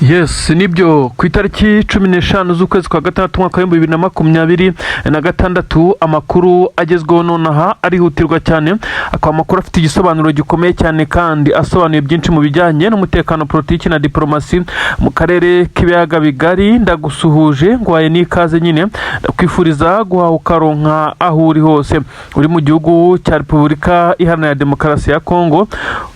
Yes, nibyo. Ku itariki 15 z'ukwezi kwa gatandatu, umwaka w'2026, amakuru agezweho nonaha arihutirwa cyane, akaba amakuru afite igisobanuro gikomeye cyane kandi asobanuye byinshi mu bijyanye n'umutekano, politiki na diporomasi mu karere k'Ibiyaga Bigari. Ndagusuhuje, nguhaye n'ikaze nyine, ndakwifuriza guhaha ukaronka aho uri hose. Uri mu gihugu cya Repubulika Iharanira Demokarasi ya Kongo,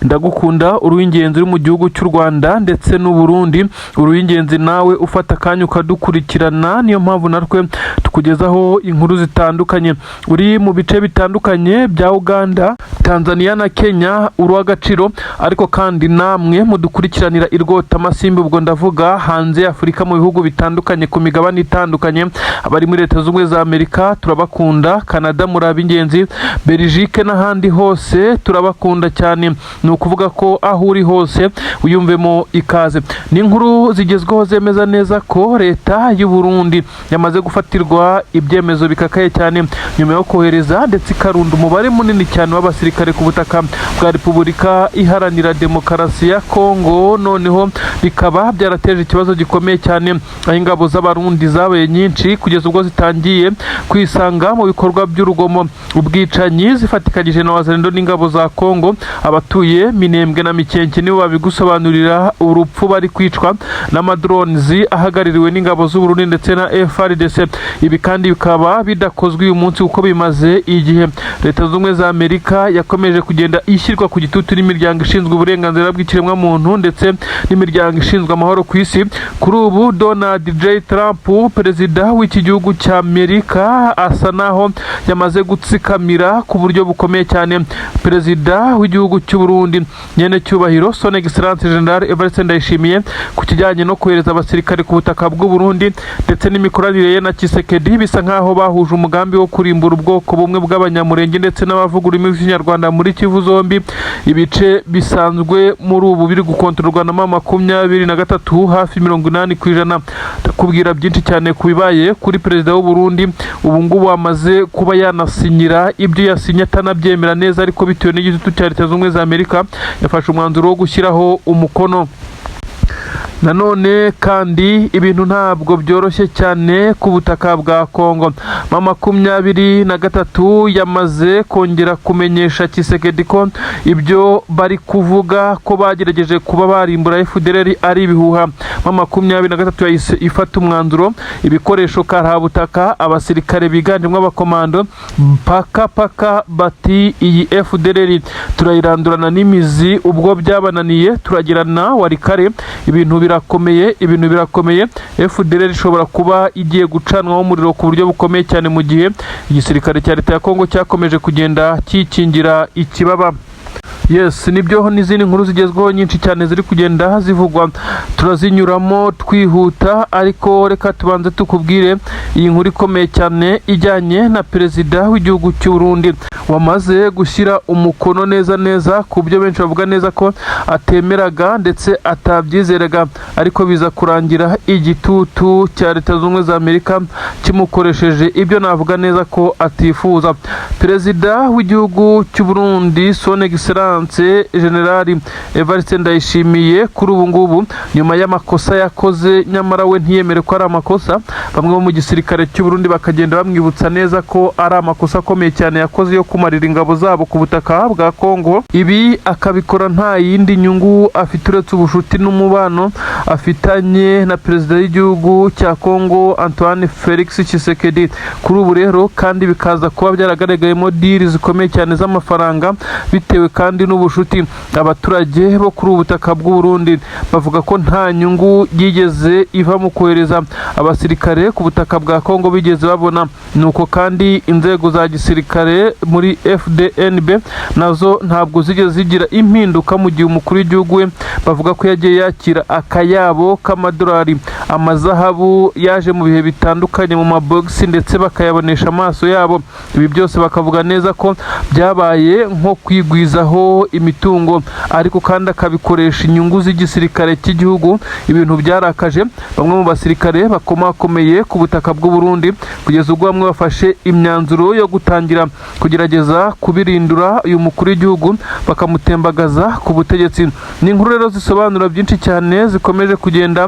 ndagukunda, uri uw'ingenzi. Uri mu gihugu cy'u Rwanda ndetse n'u Burundi, uri uw'ingenzi nawe ufata akanya ukadukurikirana, niyo mpamvu natwe tukugezaho inkuru zitandukanye. Uri mu bice bitandukanye bya Uganda, Tanzania na Kenya, uri uw'agaciro. Ariko kandi namwe mudukurikiranira i Rwotamasimbi, ubwo ndavuga hanze y'Afurika mu bihugu bitandukanye, ku migabane itandukanye, abari muri Leta Zunze Ubumwe za Amerika turabakunda, Canada muri ab'ingenzi, Belgique n'ahandi hose turabakunda cyane. Ni ukuvuga ko aho uri hose wiyumvemo ikaze. Ni inkuru zigezweho zemeza neza ko leta y'u Burundi yamaze gufatirwa ibyemezo bikakaye cyane nyuma yo kohereza ndetse ikarunda umubare munini cyane w'abasirikare ku butaka bwa Repubulika Iharanira Demokarasi ya Kongo. Noneho bikaba byarateje ikibazo gikomeye cyane, aho ingabo z'Abarundi zabaye nyinshi kugeza ubwo zitangiye kwisanga mu bikorwa by'urugomo, ubwicanyi, zifatikanyije na Wazalendo n'ingabo za Kongo. Abatuye Minembwe na Mikenke nibo babigusobanurira, urupfu bari kwicwa n'amadrones ahagarariwe n'ingabo z'u Burundi ndetse na FARDC. Ibi kandi bikaba bidakozwe uyu munsi kuko bimaze igihe. Leta Zunze Ubumwe za Amerika yakomeje kugenda ishyirwa ku gitutu n'imiryango ishinzwe uburenganzira bw'ikiremwamuntu ndetse n'imiryango ishinzwe amahoro ku isi. Kuri ubu Donald J Trump, perezida w'iki gihugu cya Amerika, asa naho yamaze gutsikamira ku buryo bukomeye cyane perezida w'igihugu cy'u Burundi, nyene cyubahiro Son Excellence General Evariste Ndayishimiye, ku kijyanye no kohereza abasirikare ku butaka bw'u Burundi ndetse n'imikoranire ye na Tshisekedi. Bisa nkaho bahuje umugambi wo kurimbura ubwoko bumwe bw'Abanyamurenge ndetse n'abavuga ururimi rw'Ikinyarwanda muri Kivu zombi, ibice bisanzwe muri ubu biri gukontororwa na M23 hafi 80%. Ndakubwira byinshi cyane ku bibaye kuri perezida w'u Burundi ubu ngubu amaze kuba yanasinyira ibyo yasinye atanabyemera neza, ariko bitewe n'igitutu cya Leta Zunze Ubumwe za Amerika yafashe umwanzuro wo gushyiraho umukono. Nanone kandi ibintu ntabwo byoroshye cyane ku butaka bwa Kongo. M23 yamaze kongera kumenyesha Tshisekedi ko ibyo bari kuvuga ko bagerageje kuba barimbura FDLR ari ibihuha. M23 yahise ifata umwanzuro, ibikoresho karahabutaka, abasirikare biganjemo abakomando, paka paka, bati iyi FDLR turayirandurana n'imizi. Ubwo byabananiye turagirana Walikale. Ibintu birakomeye, ibintu birakomeye. FDLR ishobora kuba igiye gucanwaho umuriro ku buryo bukomeye cyane mu gihe igisirikare cya leta ya Kongo cyakomeje kugenda kikingira ikibaba. Yes, nibyo, n'izindi nkuru zigezweho nyinshi cyane ziri kugenda zivugwa turazinyuramo twihuta, ariko reka tubanze tukubwire iyi nkuru ikomeye cyane ijyanye na perezida w'igihugu cy'u Burundi wamaze gushyira umukono neza neza ku byo benshi bavuga neza ko atemeraga ndetse atabyizeraga, ariko biza kurangira igitutu cya Leta Zunze Ubumwe za Amerika kimukoresheje ibyo navuga neza ko atifuza. Perezida w'igihugu cy'u Burundi, Son Excellence General Evariste Ndayishimiye, kuri ubu ngubu nyuma y'amakosa yakoze nyamara we ntiyemere ko ari amakosa, bamwe bo mu gisirikare cy'u Burundi bakagenda bamwibutsa neza ko ari amakosa akomeye cyane yakoze yo kumarira ingabo zabo ku butaka bwa Kongo, ibi akabikora nta yindi nyungu afite uretse ubushuti n'umubano afitanye na perezida w'igihugu cya Kongo, Antoine Felix Tshisekedi. Kuri ubu rero kandi bikaza kuba byaragaragayemo deal zikomeye cyane z'amafaranga bitewe kandi n'ubushuti. Abaturage bo kuri ubu butaka bw'u Burundi bavuga ko nta nyungu yigeze iva mu kohereza abasirikare ku butaka bwa Kongo bigeze babona. Nuko kandi inzego za gisirikare muri FDNB nazo ntabwo zigeze zigira impinduka, mu gihe umukuru w'igihugu we bavuga ko yagiye yakira akayabo k'amadolari. Amazahabu yaje mu bihe bitandukanye mu mabogisi, ndetse bakayabonesha amaso yabo. Ibi byose bakavuga neza ko byabaye nko kwigwizaho imitungo, ariko kandi akabikoresha inyungu z'igisirikare cy'igihugu. Ibintu byarakaje bamwe mu basirikare bakomakomeye ku butaka bw'u Burundi, kugeza ubwo bamwe bafashe imyanzuro yo gutangira kugerageza kubirindura uyu mukuru w'igihugu, bakamutembagaza ku butegetsi. Ni inkuru rero zisobanura byinshi cyane zikomeje kugenda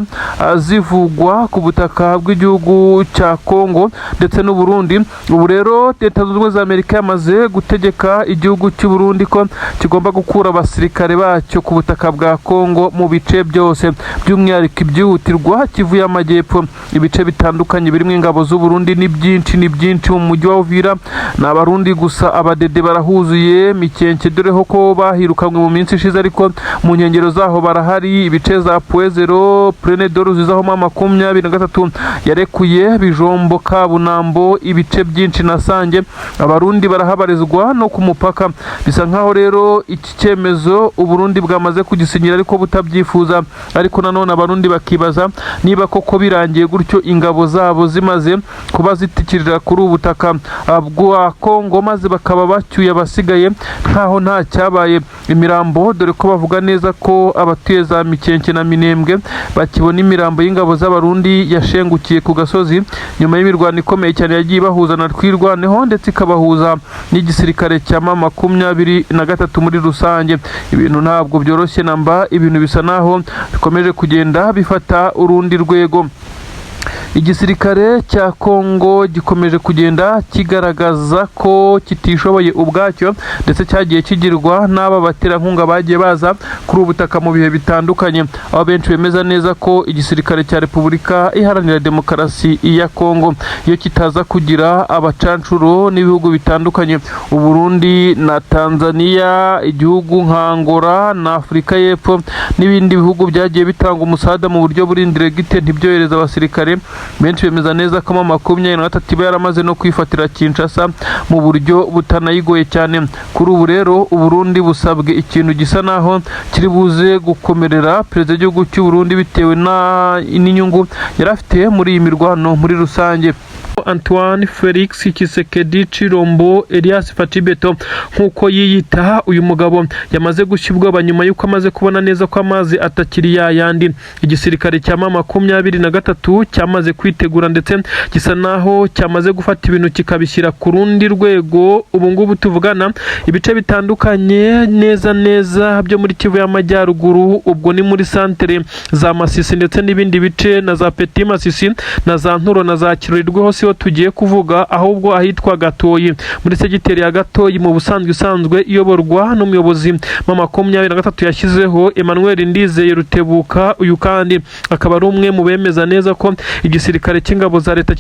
zivugwa ku butaka bw'igihugu cya Kongo ndetse n'u Burundi. Ubu rero Leta Zunze Ubumwe za Amerika yamaze gutegeka igihugu cy'u Burundi ko kigomba gukura abasirikare bacyo ku butaka bwa Kongo mu bice byose, by'umwihariko ibyihutirwa Kivu y'Amajyepfo. Ibice bitandukanye birimo ingabo z'u Burundi ni byinshi, ni byinshi. Mu mujyi wa Uvira ni Abarundi gusa, abadede barahuzuye. Mikenke, dore ko bahirukanywe mu minsi ishize, ariko mu nkengero zaho barahari. Ibice za Point Zéro, Plaine de Ruzizi, aho M23 yarekuye Bijombo, Kabunambo, ibice byinshi na Sange, Abarundi barahabarizwa no ku mupaka. Bisa nkaho rero iki cyemezo Uburundi bwamaze kugisinyira ariko butabyifuza. Ariko nanone Abarundi bakibaza niba koko birangiye gutyo, ingabo zabo zimaze kuba zitikirira kuri ubu butaka bwa Kongo, maze bakaba bacyuye abasigaye nkaho nta cyabaye, imirambo, dore ko bavuga neza ko abatuye za Mikenke na Minembwe bakibona imirambo y'ingabo z'Abarundi yashengukiye ku gasozi nyuma y'imirwano ikomeye cyane yagiye ibahuza na Twirwaneho, ndetse ikabahuza n'igisirikare cya M23 muri rusange. Ibintu ntabwo byoroshye namba, ibintu bisa naho bikomeje kugenda bifata urundi rwego. Igisirikare cya Kongo gikomeje kugenda kigaragaza ko kitishoboye ubwacyo, ndetse cyagiye kigirwa n'aba baterankunga bagiye baza kuri ubu butaka mu bihe bitandukanye, aho benshi bemeza neza ko igisirikare cya Repubulika Iharanira Demokarasi ya Kongo, iyo kitaza kugira abacancuro n'ibihugu bitandukanye, Uburundi na Tanzania, igihugu nka Angola na Afurika y'Epfo n'ibindi bihugu byagiye bitanga umusada mu buryo buri indirect, ntibyohereza abasirikare, benshi bemeza neza ko M23 iba yaramaze no kwifatira Kinshasa mu buryo butanayigoye cyane. Kuri ubu rero Uburundi busabwe ikintu gisa naho kiri buze gukomerera perezida w'igihugu cy'u Burundi, bitewe n'inyungu yari afite muri iyi mirwano muri rusange. Antoine Felix Tshisekedi Tshilombo, Elias Fatshi Béton nk'uko yiyita, uyu mugabo yamaze gushya ubwoba nyuma y'uko amaze kubona neza ko amazi atakiri yayandi. Igisirikare cya M23 cyamaze kwitegura, ndetse gisa naho cyamaze gufata ibintu kikabishyira ku rundi rwego. Ubu ngubu tuvugana, ibice bitandukanye neza neza byo muri Kivu y'Amajyaruguru, ubwo ni muri santere za Masisi ndetse n'ibindi bice na za Petit Masisi na za Nturo na za Kirorirwe hose siho tugiye kuvuga, ahubwo ahitwa Gatoyi, muri segiteri ya Gatoyi, mu busanzwe isanzwe iyoborwa n'umuyobozi M23 yashyizeho, Emmanuel Ndizeye Rutebuka. Uyu kandi akaba ari umwe mu bemeza neza ko igisirikare cy'ingabo za leta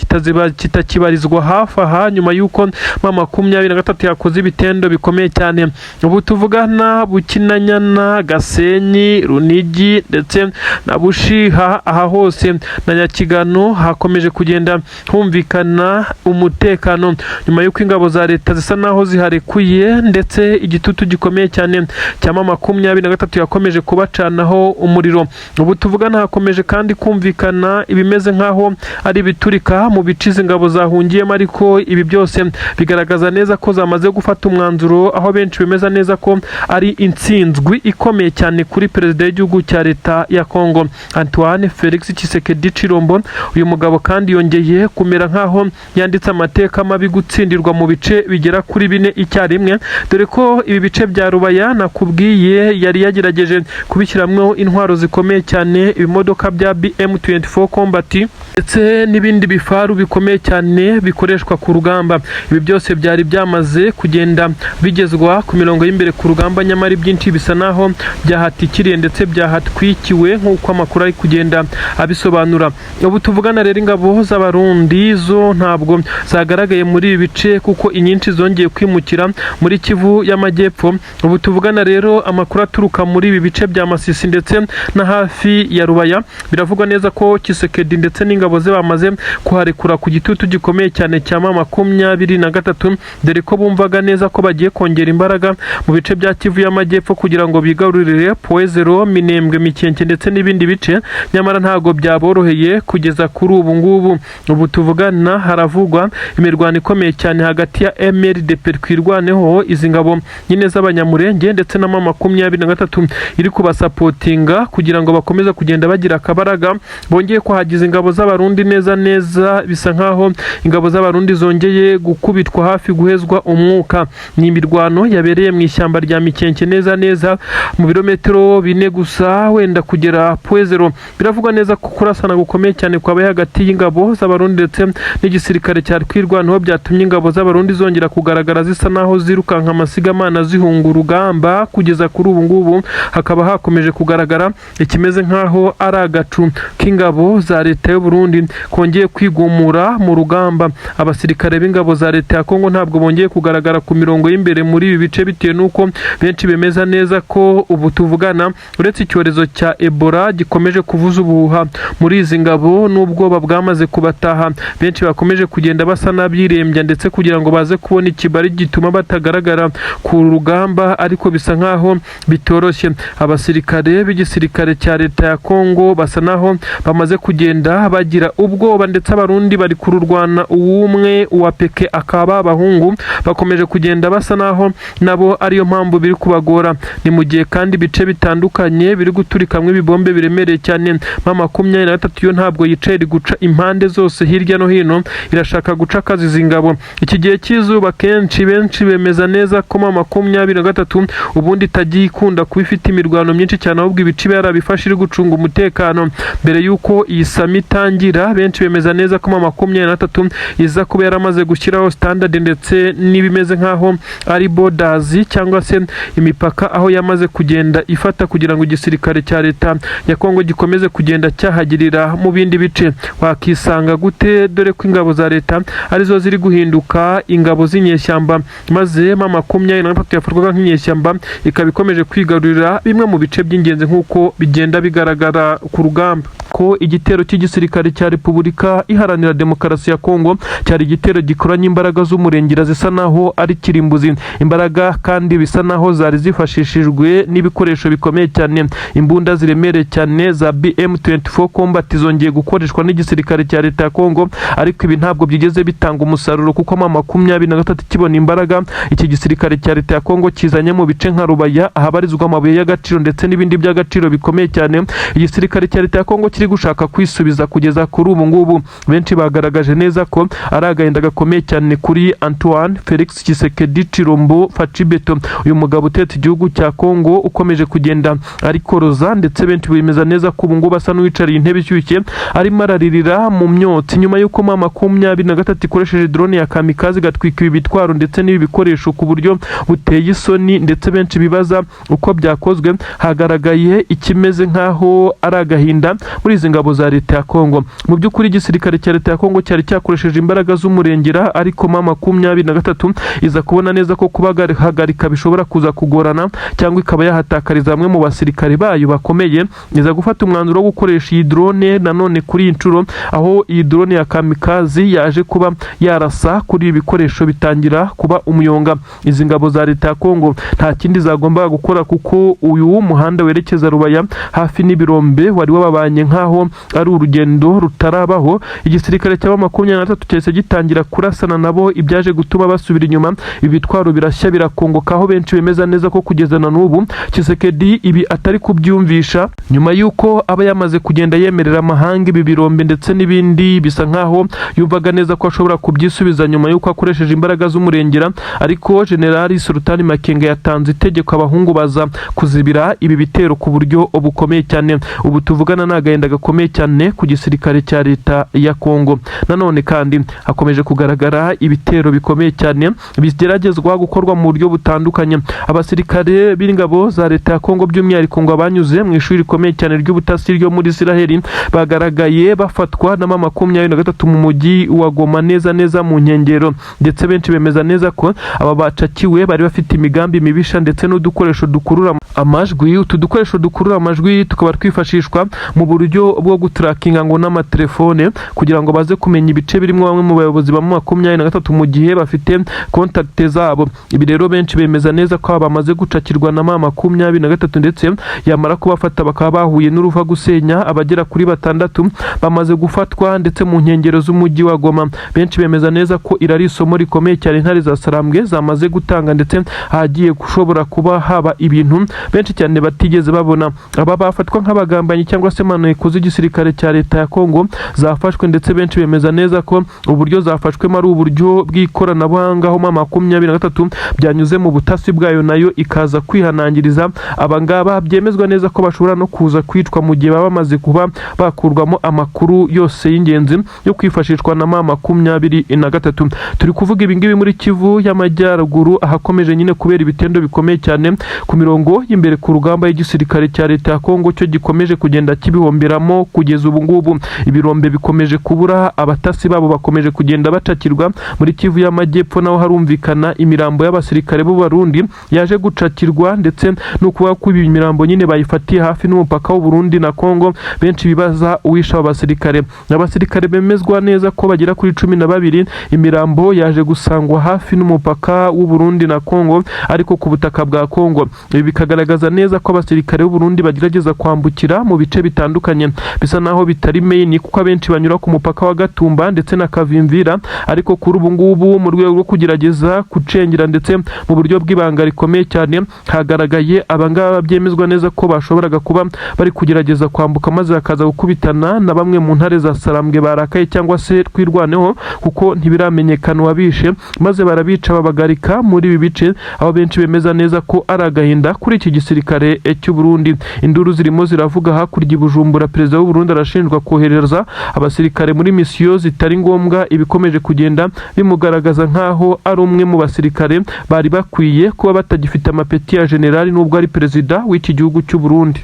kitakibarizwa hafi aha, nyuma y'uko M23 yakoze ibitendo bikomeye cyane. Ubu tuvugana, Bukinanyana, Gasenyi, Runigi ndetse na Bushiha, aha hose na Nyakigano hakomeje kugenda humvikana umutekano nyuma y'uko ingabo za leta zisa naho ziharekuye, ndetse igitutu gikomeye cyane cya M23 yakomeje kubacanaho umuriro. Ubu tuvugana hakomeje kandi kumvikana ibimeze nk'aho ari ibiturika mu bice izi ngabo zahungiyemo, ariko ibi byose bigaragaza neza ko zamaze gufata umwanzuro, aho benshi bemeza neza ko ari intsinzwi ikomeye cyane kuri perezida w'igihugu cya leta ya Kongo, Antoine Felix Tshisekedi Tshilombo. Uyu mugabo kandi yongeye kumera nk'aho yanditse amateka mabi, gutsindirwa mu bice bigera kuri bine icyarimwe, dore ko ibi bice bya Rubaya nakubwiye yari yagerageje kubishyiramo intwaro zikomeye cyane, ibimodoka bya BM24 Combat ndetse n'ibindi bifaru bikomeye cyane bikoreshwa ku rugamba. Ibi byose byari byamaze kugenda bigezwa ku mirongo y'imbere ku rugamba, nyamara ibyinshi bisa naho byahatikiriye ndetse byahatwikiwe, nk'uko amakuru ari kugenda abisobanura. Ubu tuvugana rero, ingabo z'Abarundi zo zo ntabwo zagaragaye muri ibi bice kuko inyinshi zongeye kwimukira muri Kivu y'Amajyepfo. Ubu tuvugana rero amakuru aturuka muri ibi bice bya Masisi ndetse na hafi ya Rubaya, biravugwa neza ko Tshisekedi ndetse n'ingabo ze bamaze kuharekura ku gitutu gikomeye cyane cya M23, dore ko bumvaga neza ko bagiye kongera imbaraga mu bice bya Kivu y'Amajyepfo kugira ngo bigarurire Point Zéro, Minembwe, Mikenke ndetse n'ibindi bice. Nyamara ntabwo byaboroheye kugeza kuri ubu ngubu. Ubu tuvugana haravugwa imirwano ikomeye cyane hagati ya MRDP Twirwaneho, izi ngabo nyine z'Abanyamurenge, ndetse na M23 iri kubasapotinga kugira ngo bakomeze kugenda bagira akabaraga. Bongeye kuhagiza ingabo z'Abarundi neza neza, bisa nkaho ingabo z'Abarundi zongeye gukubitwa hafi guhezwa umwuka. Ni imirwano yabereye mu ishyamba rya Mikenke neza neza mu birometero 4 gusa wenda kugera Point Zéro. Biravugwa neza ko kurasana gukomeye cyane kwabaye hagati y'ingabo z'Abarundi ndetse n'igisirikare cya Twirwaneho byatumye ingabo z'Abarundi zongera kugaragara zisa naho zirukanka amasigamana zihunga urugamba. Kugeza kuri ubu ngubu hakaba hakomeje kugaragara ikimeze nkaho ari agacu k'ingabo za leta y'u Burundi kongeye kwigumura mu rugamba. Abasirikare b'ingabo za leta ya Kongo ntabwo bongeye kugaragara ku mirongo y'imbere muri ibi bice, bitewe n'uko benshi bemeza neza ko ubu tuvugana uretse icyorezo cya Ebola gikomeje kuvuza ubuhuha muri izi ngabo n'ubwoba bwamaze kubataha, benshi bakomeje kugenda basa n'abirembya ndetse kugira ngo baze kubona ikibari gituma batagaragara ku rugamba, ariko bisa nkaho bitoroshye. Abasirikare b'igisirikare cya leta ya Kongo basa naho bamaze kugenda bagira ubwoba, ndetse Abarundi bari kururwana uwumwe uwa peke akaba abahungu bakomeje kugenda basa naho nabo ariyo mpamvu biri kubagora. Ni mu gihe kandi ibice bitandukanye biri guturikamwo ibibombe biremereye cyane. M23 yo ntabwo yicaye, iri guca impande zose hirya no hino, irashaka guca akazi izi ngabo. Iki gihe cy'izuba kenshi benshi bemeza neza ko M23 ubundi itagiye ikunda kuba ifite imirwano myinshi cyane, ahubwo ibice iba yarabifashe iri gucunga umutekano. Mbere y'uko iyi summit itangira, benshi bemeza neza ko M23 iza kuba yaramaze gushyiraho standard ndetse n'ibimeze nk'aho ari borders cyangwa se imipaka, aho yamaze kugenda ifata kugira ngo igisirikare cya leta ya Kongo gikomeze kugenda cyahagirira mu bindi bice. Wakisanga gute, dore ko ingabo za leta arizo ziri guhinduka ingabo z'inyeshyamba, maze M23 yafatwaga nk'inyeshyamba ikaba ikomeje kwigarurira bimwe mu bice by'ingenzi nk'uko bigenda bigaragara ku rugamba. Ko igitero cy'igisirikare cya Repubulika Iharanira Demokarasi ya Kongo cyari igitero gikoranye imbaraga z'umurengera zisa naho ari kirimbuzi, imbaraga kandi bisa naho zari zifashishijwe n'ibikoresho bikomeye cyane. Imbunda ziremereye cyane za BM24 Combat zongeye gukoreshwa n'igisirikare cya leta ya Kongo, ariko ibi ntabwo byigeze bitanga umusaruro kuko M23 ikibona imbaraga iki gisirikare cya leta ya Kongo kizanye mu bice nka Rubaya ahabarizwa amabuye y'agaciro ndetse n'ibindi by'agaciro bikomeye cyane, igisirikare cya leta ya Kongo kiri gushaka kwisubiza. Kugeza kuri ubu ngubu benshi bagaragaje neza ko ari agahinda gakomeye cyane kuri Antoine Felix Tshisekedi Tshilombo Fatshi Béton, uyu mugabo utetse igihugu cya Kongo ukomeje kugenda arikoroza, ndetse benshi bemeza neza ko ubu ngubu asa n'uwicariye intebe ishyushye arimo araririra mu myotsi nyuma y'uko M23 ikoresheje drone ya kamikaze igatwika ibi bitwaro ndetse n'ibi bikoresho ku buryo buteye isoni, ndetse benshi bibaza uko byakozwe. Hagaragaye ikimeze nk'aho ari agahinda muri izi ngabo za leta ya Kongo. Mu by'ukuri igisirikare cya leta ya Kongo cyari cyakoresheje imbaraga z'umurengera, ariko M23 iza kubona neza ko kubahagarika bishobora kuza kugorana cyangwa ikaba yahatakariza bamwe mu basirikare bayo bakomeye, iza gufata umwanzuro wo gukoresha iyi drone nanone kuri iyi nshuro, aho iyi drone ya kamikaze yaje kuba yarasa kuri ibi bikoresho bitangira kuba umuyonga. Izi ngabo za leta ya Kongo nta kindi zagombaga gukora, kuko uyu muhanda werekeza Rubaya hafi n'ibirombe wari wababanye nk'aho ari urugendo rutarabaho. Igisirikare cya M23 cyahise gitangira kurasana nabo, ibyaje gutuma basubira inyuma, ibitwaro birashya birakongoka, aho benshi bemeza neza ko kugeza na n'ubu Tshisekedi ibi atari kubyumvisha nyuma y'uko aba yamaze kugenda yemerera amahanga ibi birombe ndetse n'ibindi, bisa nkaho yumvaga neza ko ashobora kubyisubiza nyuma y'uko akoresheje imbaraga z'umurengera. Ariko Generali Sultani Makenga yatanze itegeko, abahungu baza kuzibira ibi bitero ku buryo bukomeye cyane. Ubu tuvugana ni agahinda gakomeye cyane ku gisirikare cya leta ya Kongo. Nanone kandi hakomeje kugaragara ibitero bikomeye cyane bigeragezwa gukorwa mu buryo butandukanye. Abasirikare b'ingabo za leta ya Kongo, by'umwihariko ngo abanyuze mu ishuri rikomeye cyane ry'ubutasi ryo muri Isiraheli, bagaragaye bafatwa na M23 mu mujyi. mujyi wa Goma neza neza mu nkengero. Ndetse benshi bemeza neza ko aba bacakiwe bari bafite imigambi mibisha ndetse n'udukoresho dukurura amajwi. Utu dukoresho dukurura amajwi tukaba twifashishwa mu buryo bwo gutarakinga ngo n'amatelefone, kugira ngo baze kumenya ibice birimo bamwe mu bayobozi ba 23 mu gihe bafite contact zabo. Ibi rero benshi bemeza neza ko aba bamaze gucakirwa na M23, ndetse yamara kubafata bakaba bahuye n'uruva gusenya. Abagera kuri 6 bamaze gufatwa ndetse mu nkengero z'umujyi wa Goma. Benshi bemeza neza ko iri ari isomo rikomeye cyane intare za Sarambwe zamaze gutanga, ndetse hagiye gushobora kuba haba ibintu benshi cyane batigeze babona. Aba bafatwa nk'abagambanyi cyangwa se maneko z'igisirikare cya leta ya Kongo zafashwe, ndetse benshi bemeza neza ko uburyo zafashwemo ari uburyo bw'ikoranabuhanga, aho M23 byanyuze mu butasi bwayo, nayo ikaza kwihanangiriza abangaba. Byemezwa neza ko bashobora no kuza kwicwa mu gihe baba bamaze kuba bakurwamo amakuru yose y'ingenzi yo kwifashishwa na M23. Turi kuvuga ibingibi muri Kivu y'Amajyaruguru, ahakomeje nyine kubera ibitendo bikomeye cyane ku mirongo y'imbere ku rugamba y'igisirikare cya leta ya Kongo, cyo gikomeje kugenda kibihomberamo kugeza ubu ngubu. Ibirombe bikomeje kubura, abatasi babo bakomeje kugenda bacakirwa. Muri Kivu y'Amajyepfo naho harumvikana imirambo y'abasirikare b'Abarundi yaje gucakirwa, ndetse no kuvuga ko ibi mirambo nyine bayifatiye hafi n'umupaka w'u Burundi na Kongo. Benshi bibaza uwishe abo basirikare. Abasirikare bemezwa neza ko bagera kuri 12, imirambo yaje gusangwa hafi n'umupaka w'u Burundi na Kongo, ariko ku butaka bwa Kongo. Ibi bikagaragaza neza ko abasirikare b'u Burundi bagerageza kwambukira mu bice bitandukanye bisa naho bitari main, kuko abenshi banyura ku mupaka wa Gatumba ndetse na Kavimvira. Ariko kuri ubu ngubu, mu rwego rwo kugerageza gucengera ndetse mu buryo bw'ibanga rikomeye cyane, hagaragaye abangaba byemezwa neza ko bashoboraga kuba bari kugerageza kwambuka, maze bakaza gukubitana na bamwe mu ntare za Sarambwe barakaye cyangwa se Twirwaneho, kuko ntibiramenyekana uwabishe, maze barabica babagarika muri ibi bice, aho benshi bemeza neza ko ari agahinda kuri iki gisirikare cy'u Burundi. Induru zirimo ziravuga hakurya i Bujumbura. Perezida w'u Burundi arashinjwa kohereza abasirikare muri misiyo zitari ngombwa, ibikomeje kugenda bimugaragaza nk'aho ari umwe mu basirikare bari bakwiye kuba batagifite amapeti ya generali, nubwo ari perezida w'iki gihugu cy'u Burundi.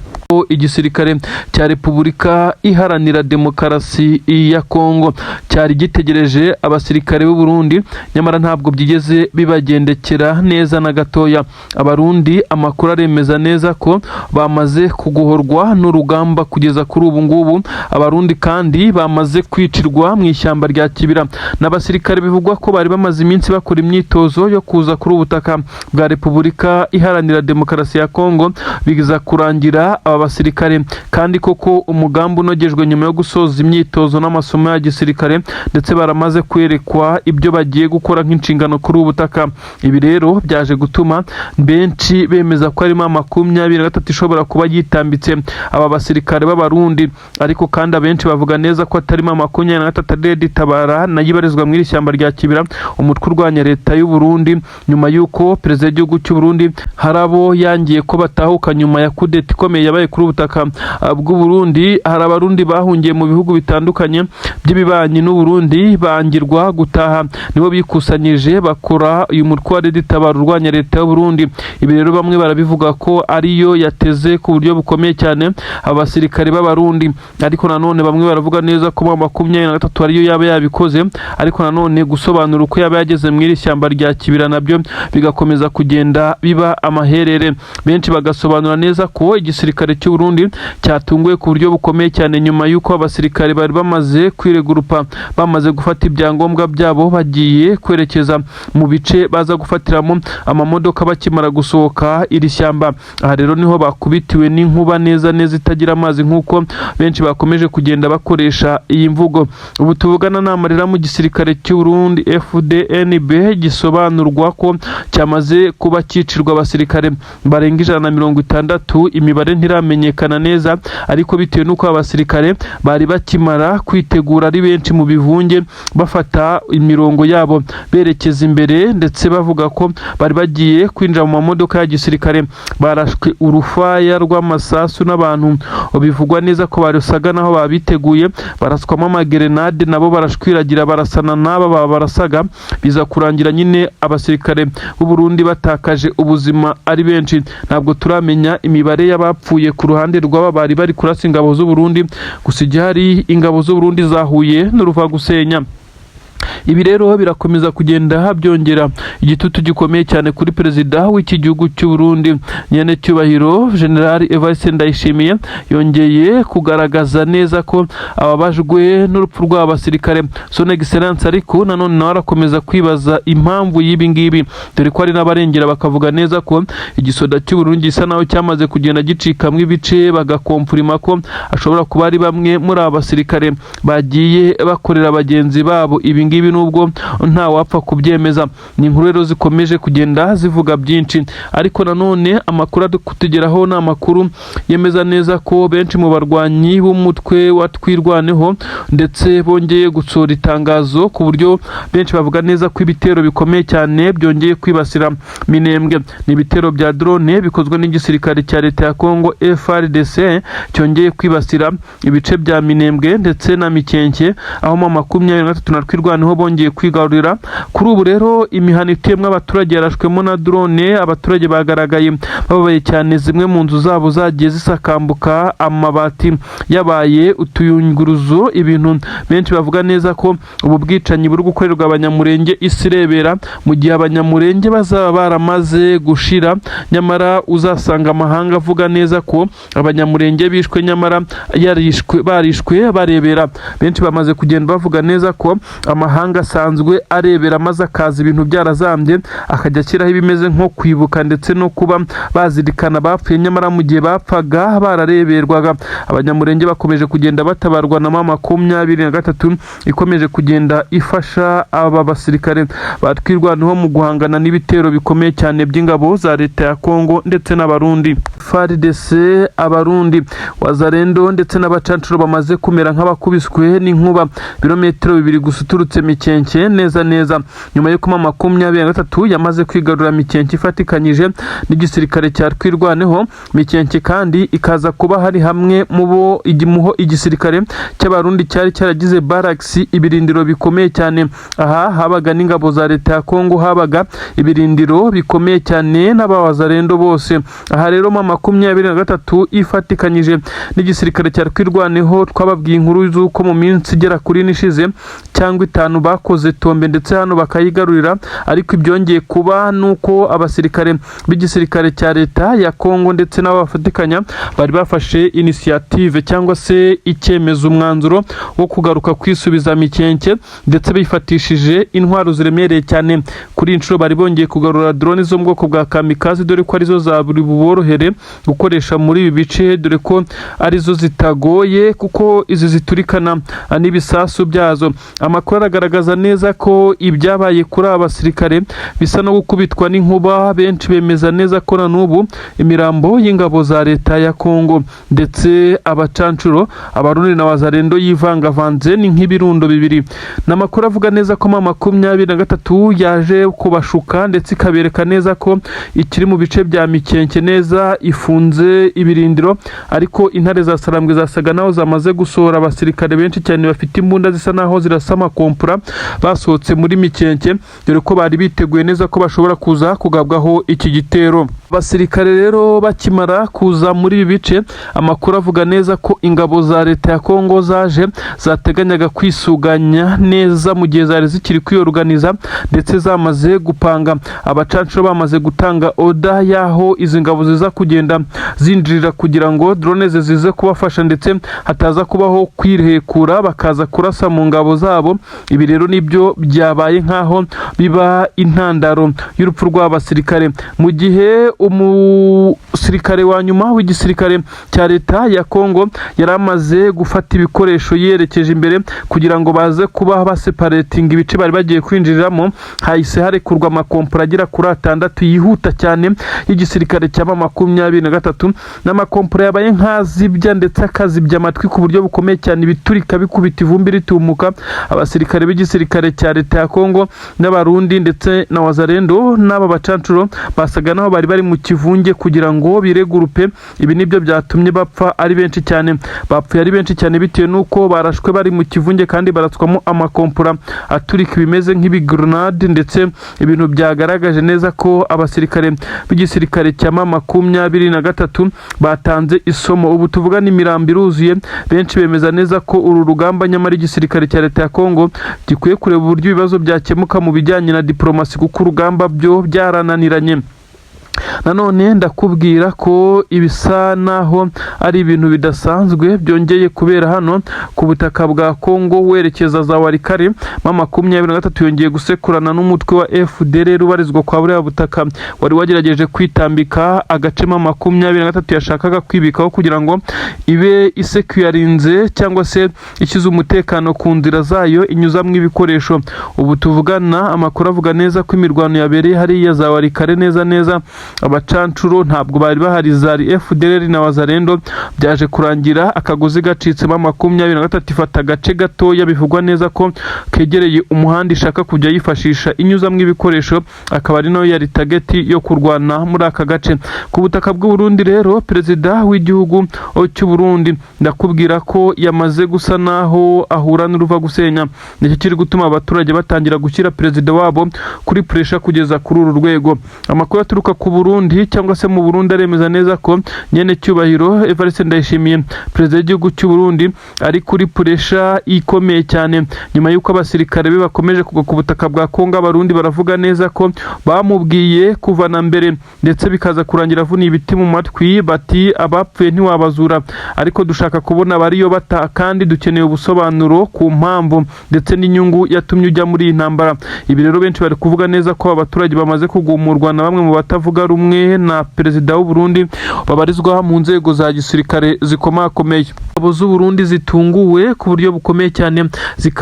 Igisirikare cya Repubulika Iharanira Demokarasi ya Kongo cyari gitegereje abasirikare b'u Burundi, nyamara ntabwo byigeze bibagendekera neza na gatoya. Abarundi, amakuru aremeza neza ko bamaze kugohorwa n'urugamba kugeza kuri ubu ngubu. Abarundi kandi bamaze kwicirwa mu ishyamba rya Kibira n'abasirikare bivugwa ko bari bamaze iminsi bakora imyitozo yo kuza kuri ubutaka bwa Repubulika Iharanira Demokarasi ya Kongo. Biza kurangira aba basirikare kandi koko umugambi unogejwe nyuma yo gusoza imyitozo n'amasomo ya gisirikare, ndetse baramaze kwerekwa ibyo bagiye gukora nk'inshingano kuri ubu butaka. Ibi rero byaje gutuma benshi bemeza ko harimo 23 ishobora kuba yitambitse aba basirikare b'Abarundi. Ariko kandi abenshi bavuga neza ko atarimo 23, ari Red Tabara nayo ibarizwa mu iri shyamba rya Kibira, umutwe urwanya leta y'u Burundi, nyuma y'uko perezida w'igihugu cy'u Burundi hari abo yangiye ko batahuka nyuma ya kudeta ikomeye yabaye kuri ubutaka bw'u Burundi. Hari Abarundi bahungiye mu bihugu bitandukanye by'ibibanyi n'u Burundi bangirwa gutaha, nibo bikusanyije bakora uyu mutwe wa Red Tabara urwanya leta y'u Burundi. Ibi rero bamwe barabivuga ko ariyo yateze ku buryo bukomeye cyane abasirikare b'Abarundi, ariko nanone bamwe baravuga neza ko 23 ariyo yaba yabikoze. Ariko nanone gusobanura uko yaba yageze mu iri shyamba rya Kibira nabyo bigakomeza kugenda biba amaherere. Benshi bagasobanura neza ko igisirikare cy'u Burundi cyatunguwe ku buryo bukomeye cyane nyuma y'uko abasirikare bari bamaze kwiregurupa, bamaze gufata ibyangombwa byabo, bagiye kwerekeza mu bice baza gufatiramo amamodoka bakimara gusohoka iri shyamba. Aha rero niho bakubitiwe n'inkuba neza neza itagira amazi, nk'uko benshi bakomeje kugenda bakoresha iyi mvugo. Ubu tuvugana ni amarira mu gisirikare cy'u Burundi FDNB, gisobanurwa ko cyamaze kuba cyicirwa abasirikare barenga 160. Imibare ntiramenyekana neza, ariko bitewe n'uko abasirikare bari bakimara kwitegura ari benshi mu bivunge, bafata imirongo yabo berekeza imbere, ndetse bavuga ko bari bagiye kwinjira mu mamodoka ya gisirikare, barashwe urufaya rw'amasasu n'abantu bivugwa neza ko barusaga naho babiteguye, baraswamo amagerenade, nabo barashwiragira, barasana n'aba barasaga. Biza kurangira nyine abasirikare b'u Burundi batakaje ubuzima ari benshi. Ntabwo turamenya imibare y'abapfuye ku ruhande rw'aba bari bari kurasa ingabo z'u Burundi, gusa igihari ingabo z'u Burundi zahuye n'uruva gusenya. Ibi rero birakomeza kugenda byongera igitutu gikomeye cyane kuri perezida w'iki gihugu cy'u Burundi, nyene cyubahiro General Evariste Ndayishimiye. Yongeye kugaragaza neza ko ababajwe n'urupfu rw'aba basirikare, Son Excellence, ariko nanone nawe arakomeza kwibaza impamvu y'ibi ngibi, dore ko hari n'abarengera bakavuga neza ko igisoda cy'u Burundi gisa naho cyamaze kugenda gicikamwo ibice, bagakomfurima ko ashobora kuba ari bamwe muri aba basirikare bagiye bakorera bagenzi babo ibi ngibi, nubwo nta wapfa kubyemeza. Ni inkuru rero zikomeje kugenda zivuga byinshi, ariko nanone amakuru ari kutugeraho ni amakuru yemeza neza ko benshi mu barwanyi b'umutwe wa Twirwaneho ndetse bongeye gusohora itangazo, ku buryo benshi bavuga neza ko ibitero bikomeye cyane byongeye kwibasira Minembwe. Ni ibitero bya drone bikozwe n'igisirikare cya leta ya Congo FARDC, cyongeye kwibasira ibice bya Minembwe ndetse na Mikenke, aho mu 23 na Twirwaneho bongeye kwigarurira. Kuri ubu rero imihana ituyemo abaturage yarashwemo na drone, abaturage bagaragaye bababaye cyane, zimwe mu nzu zabo zagiye zisakambuka, amabati yabaye utuyunguruzo, ibintu benshi bavuga neza ko ubu bwicanyi buri gukorerwa Abanyamurenge isi irebera. Mu gihe Abanyamurenge bazaba baramaze gushira, nyamara uzasanga amahanga avuga neza ko Abanyamurenge bishwe, nyamara yarishwe barishwe barebera. Benshi bamaze kugenda bavuga neza ko amahanga asanzwe arebera, maze akaza ibintu byarazambye akajya ashyiraho ibimeze nko kwibuka ndetse no kuba bazirikana bapfuye, nyamara mu gihe bapfaga barareberwaga. Abanyamurenge bakomeje kugenda batabarwa na M23, ikomeje kugenda ifasha aba basirikare batwirwanaho mu guhangana n'ibitero bikomeye cyane by'ingabo za leta ya Kongo ndetse n'Abarundi, FARDC, Abarundi, Wazalendo ndetse n'abacancuro bamaze kumera nk'abakubiswe n'inkuba, ibirometero 2 gusa uturutse Mikenke neza neza, nyuma y'uko M23 yamaze kwigarurira Mikenke ifatikanyije n'igisirikare cya Twirwaneho. Mikenke kandi ikaza kuba hari hamwe mu bo muho igisirikare cy'Abarundi cyari cyaragize barracks, ibirindiro bikomeye cyane. Aha habaga n'ingabo za leta ya Kongo, habaga ibirindiro bikomeye cyane n'abawazalendo bose. Aha rero M23 ifatikanyije n'igisirikare cya Twirwaneho, twababwiye inkuru z'uko mu minsi igera kuri 4 ishize cyangwa 5 bakoze tombe ndetse hano bakayigarurira, ariko ibyongeye kuba nuko abasirikare b'igisirikare cya leta ya Kongo ndetse n'abafatikanya bari bafashe initiative cyangwa se icyemezo, umwanzuro wo kugaruka kwisubiza Mikenke, ndetse bifatishije intwaro ziremereye cyane. Kuri iyi nshuro bari bongeye kugarura drone zo mu bwoko bwa kamikaze, dore ko arizo za buri buborohere gukoresha muri ibi bice, dore ko arizo zitagoye kuko izi ziturikana n'ibisasu byazo. Amakuru aragaragaza neza ko ibyabaye kuri aba basirikare bisa no gukubitwa n'inkuba. Benshi bemeza neza ko na n'ubu imirambo y'ingabo za leta ya Kongo ndetse abacancuro, Abarundi na Wazalendo yivangavanze, ni nk'ibirundo bibiri. Ni amakuru avuga neza ko M23 yaje kubashuka ndetse ikabereka neza ko ikiri mu bice bya Mikenke neza ifunze ibirindiro, ariko intare za Sarambwe zasaga naho zamaze gusohora abasirikare benshi cyane bafite imbunda zisa naho zirasa amakompura, basohotse muri Mikenke, dore ko bari biteguye neza ko bashobora kuza kugabwaho iki gitero. Abasirikare rero bakimara kuza muri ibi bice, amakuru avuga neza ko ingabo za leta ya Kongo zaje zateganyaga kwisuganya neza mu gihe zari zikiri kwiyoruganiza ndetse zamaze gupanga. Abacancuro bamaze gutanga order y'aho izi ngabo ziza kugenda zinjirira kugira ngo drone zize kubafasha, ndetse hataza kubaho kwihekura bakaza kurasa mu ngabo zabo. Ibi rero nibyo byabaye nk'aho biba intandaro y'urupfu rw'abasirikare, mu gihe umusirikare wa nyuma w'igisirikare cya leta ya Kongo yari amaze gufata ibikoresho yerekeje imbere kugira ngo baze kuba baseparatinga ibice bari bagiye kwinjiriramo. Hahise harekurwa amakompora agera kuri 6 yihuta cyane y'igisirikare cya M23, n'amakompora yabaye nk'azibya ndetse akazibya amatwi ku buryo bukomeye cyane, ibiturika bikubita ivumbi ritumuka. Abasirikare b'igisirikare cya leta ya Kongo n'Abarundi ndetse na Wazalendo n'aba bacancuro basaga naho bari bari mu mu kivunge kugira ngo biregurupe. Ibi nibyo byatumye bapfa ari benshi cyane. Bapfuye ari benshi cyane bitewe n'uko barashwe bari mu kivunge kandi baratswamo amakompura aturika ibimeze nk'ibigrenade, ndetse ibintu byagaragaje neza ko abasirikare b'igisirikare cya M23 batanze isomo. Ubu tuvuga ni imirambo iruzuye. Benshi bemeza neza ko uru rugamba nyamara igisirikare cya leta ya Kongo gikwiye kureba uburyo ibibazo byakemuka mu bijyanye na diplomasi, kuko urugamba byo byarananiranye. Nanone ndakubwira ko ibisa naho ari ibintu bidasanzwe byongeye kubera hano ku butaka bwa Kongo werekeza za Walikale. M23 yongeye gusekurana n'umutwe wa FDLR ubarizwa kwa buriya butaka, wari wagerageje kwitambika agace M23 yashakaga kwibikaho kugira ngo ibe isecurinze cyangwa se ishyize umutekano ku nzira zayo inyuzamo ibikoresho. Ubu tuvugana, amakuru avuga neza ko imirwano yabereye hariya za Walikale neza neza, abacancuro ntabwo bari bahari, zari FDLR na Wazalendo. Byaje kurangira akagozi gacitsemo, 23 ifata agace gatoya bivugwa neza ko kegereye umuhanda ishaka kujya yifashisha inyuzamo ibikoresho, akaba ari nayo yari target yo kurwana muri aka gace. Ku butaka bw'u Burundi rero, perezida w'igihugu cy'u Burundi ndakubwira ko yamaze gusa naho ahura n'uruva gusenya. Nicyo kiri gutuma abaturage batangira gushyira perezida wabo kuri pressure kugeza kuri uru rwego. Amakuru aturuka ku Burundi cyangwa se mu Burundi aremeza neza ko nyene cyubahiro Evariste Ndayishimiye, perezida w'igihugu cy'u Burundi, ari kuri pressure ikomeye cyane nyuma y'uko abasirikare be bakomeje kugwa ku butaka bwa Kongo. Abarundi baravuga neza ko bamubwiye kuva na mbere, ndetse bikaza kurangira avuniye ibiti mu matwi, bati abapfuye ntiwabazura, ariko dushaka kubona abariyo bata, kandi dukeneye ubusobanuro ku mpamvu ndetse n'inyungu yatumye ujya muri iyi ntambara. Ibi rero benshi bari kuvuga neza ko abaturage bamaze kugumurwa na bamwe mu batavuga rumwe na perezida w'u Burundi babarizwa mu nzego za gisirikare zikomakomeye. Ingabo z'u Burundi zitunguwe ku buryo bukomeye cyane,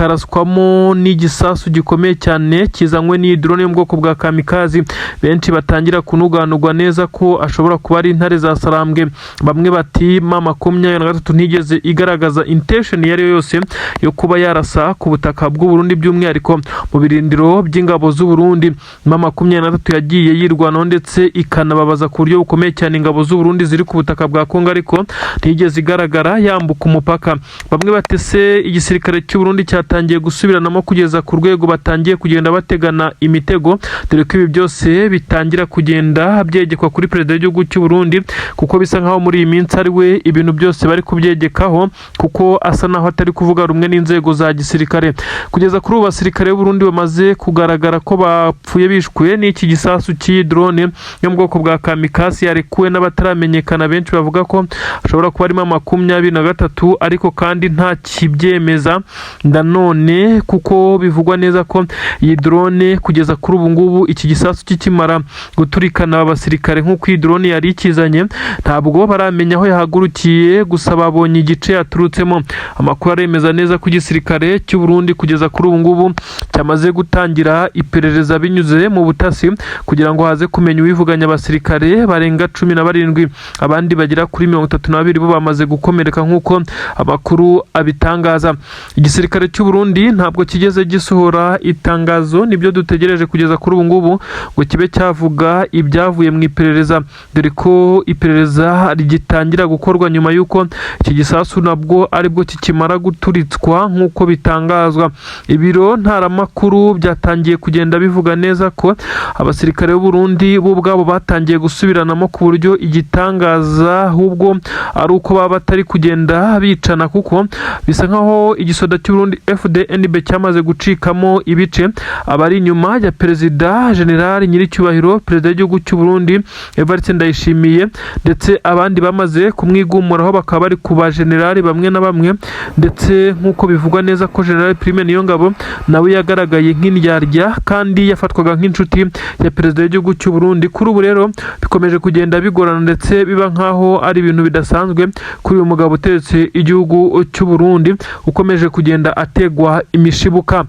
zikaraswamo n'igisasu gikomeye cyane kizanywe n'iyi drone yo mu bwoko bwa kamikazi. Benshi batangira kunuganurwa neza ko ashobora kuba ari intare za Sarambwe. Bamwe bati M23 ntigeze igaragaza intention iyo ari yo yose yo kuba yarasa ku butaka bw'u Burundi, by'umwihariko mu birindiro by'ingabo z'u Burundi. M23 yagiye yirwanaho ndetse ikanababaza ku buryo bukomeye cyane ingabo z'u Burundi ziri ku butaka bwa Kongo, ariko ntiyigeze igaragara yambuka umupaka. Bamwe bati se igisirikare cy'u Burundi cyatangiye gusubiranamo kugeza ku rwego batangiye kugenda bategana imitego, dore ko ibi byose bitangira kugenda byegekwa kuri perezida w'igihugu cy'u Burundi, kuko bisa nkaho muri iyi minsi ari we ibintu byose bari kubyegekaho, kuko asa naho atari kuvuga rumwe n'inzego za gisirikare. Kugeza kuri ubu, basirikare b'u Burundi bamaze kugaragara ko bapfuye bishwe n'iki gisasu cy'iyi drone yo mu bwoko bwa kamikazi yarekuwe n'abataramenyekana. Benshi bavuga ko ashobora kuba arimo 23, ariko kandi nta kibyemeza nanone, kuko bivugwa neza ko iyi drone kugeza kuri ubu ngubu, iki gisasu kikimara guturikana aba basirikare nk'uko iyi drone yari ikizanye, ntabwo baramenya aho yahagurukiye, gusa babonye igice yaturutsemo. Amakuru aremeza neza ko igisirikare cy'u Burundi kugeza kuri ubu ngubu cyamaze gutangira iperereza binyuze mu butasi kugira ngo haze kumenya uwivuganya abasirikare barenga 17, abandi bagera kuri 32 bo bamaze gukomereka nk'uko amakuru abitangaza. Igisirikare cy'u Burundi ntabwo kigeze gisohora itangazo, nibyo dutegereje kugeza kuri ubu ngubu, ngo kibe cyavuga ibyavuye mu iperereza, dore ko iperereza rigitangira gukorwa nyuma y'uko iki gisasu nabwo aribwo kikimara guturitswa nk'uko bitangazwa. Ibiro ntaramakuru byatangiye kugenda bivuga neza ko abasirikare b'u Burundi bo ubwabo batangiye gusubiranamo, ku buryo igitangaza ahubwo ari uko baba batari kugenda bicana, kuko bisa nkaho igisoda cy'u Burundi FDNB cyamaze gucikamo ibice, abari inyuma ya perezida General Nyiricyubahiro perezida w'igihugu cy'u Burundi Evariste Ndayishimiye, ndetse abandi bamaze kumwigumuraho bakaba bari ku ba generali bamwe na bamwe, ndetse nk'uko bivugwa neza ko General Prime Niyongabo nawe yagaragaye nk'indyarya kandi yafatwaga nk'inshuti ya perezida w'igihugu cy'u Burundi. Kuri ubu rero bikomeje kugenda bigorana, ndetse biba nkaho ari ibintu bidasanzwe kuri uyu mugabo uteretse igihugu cy'u Burundi, ukomeje kugenda ategwa imishibuka.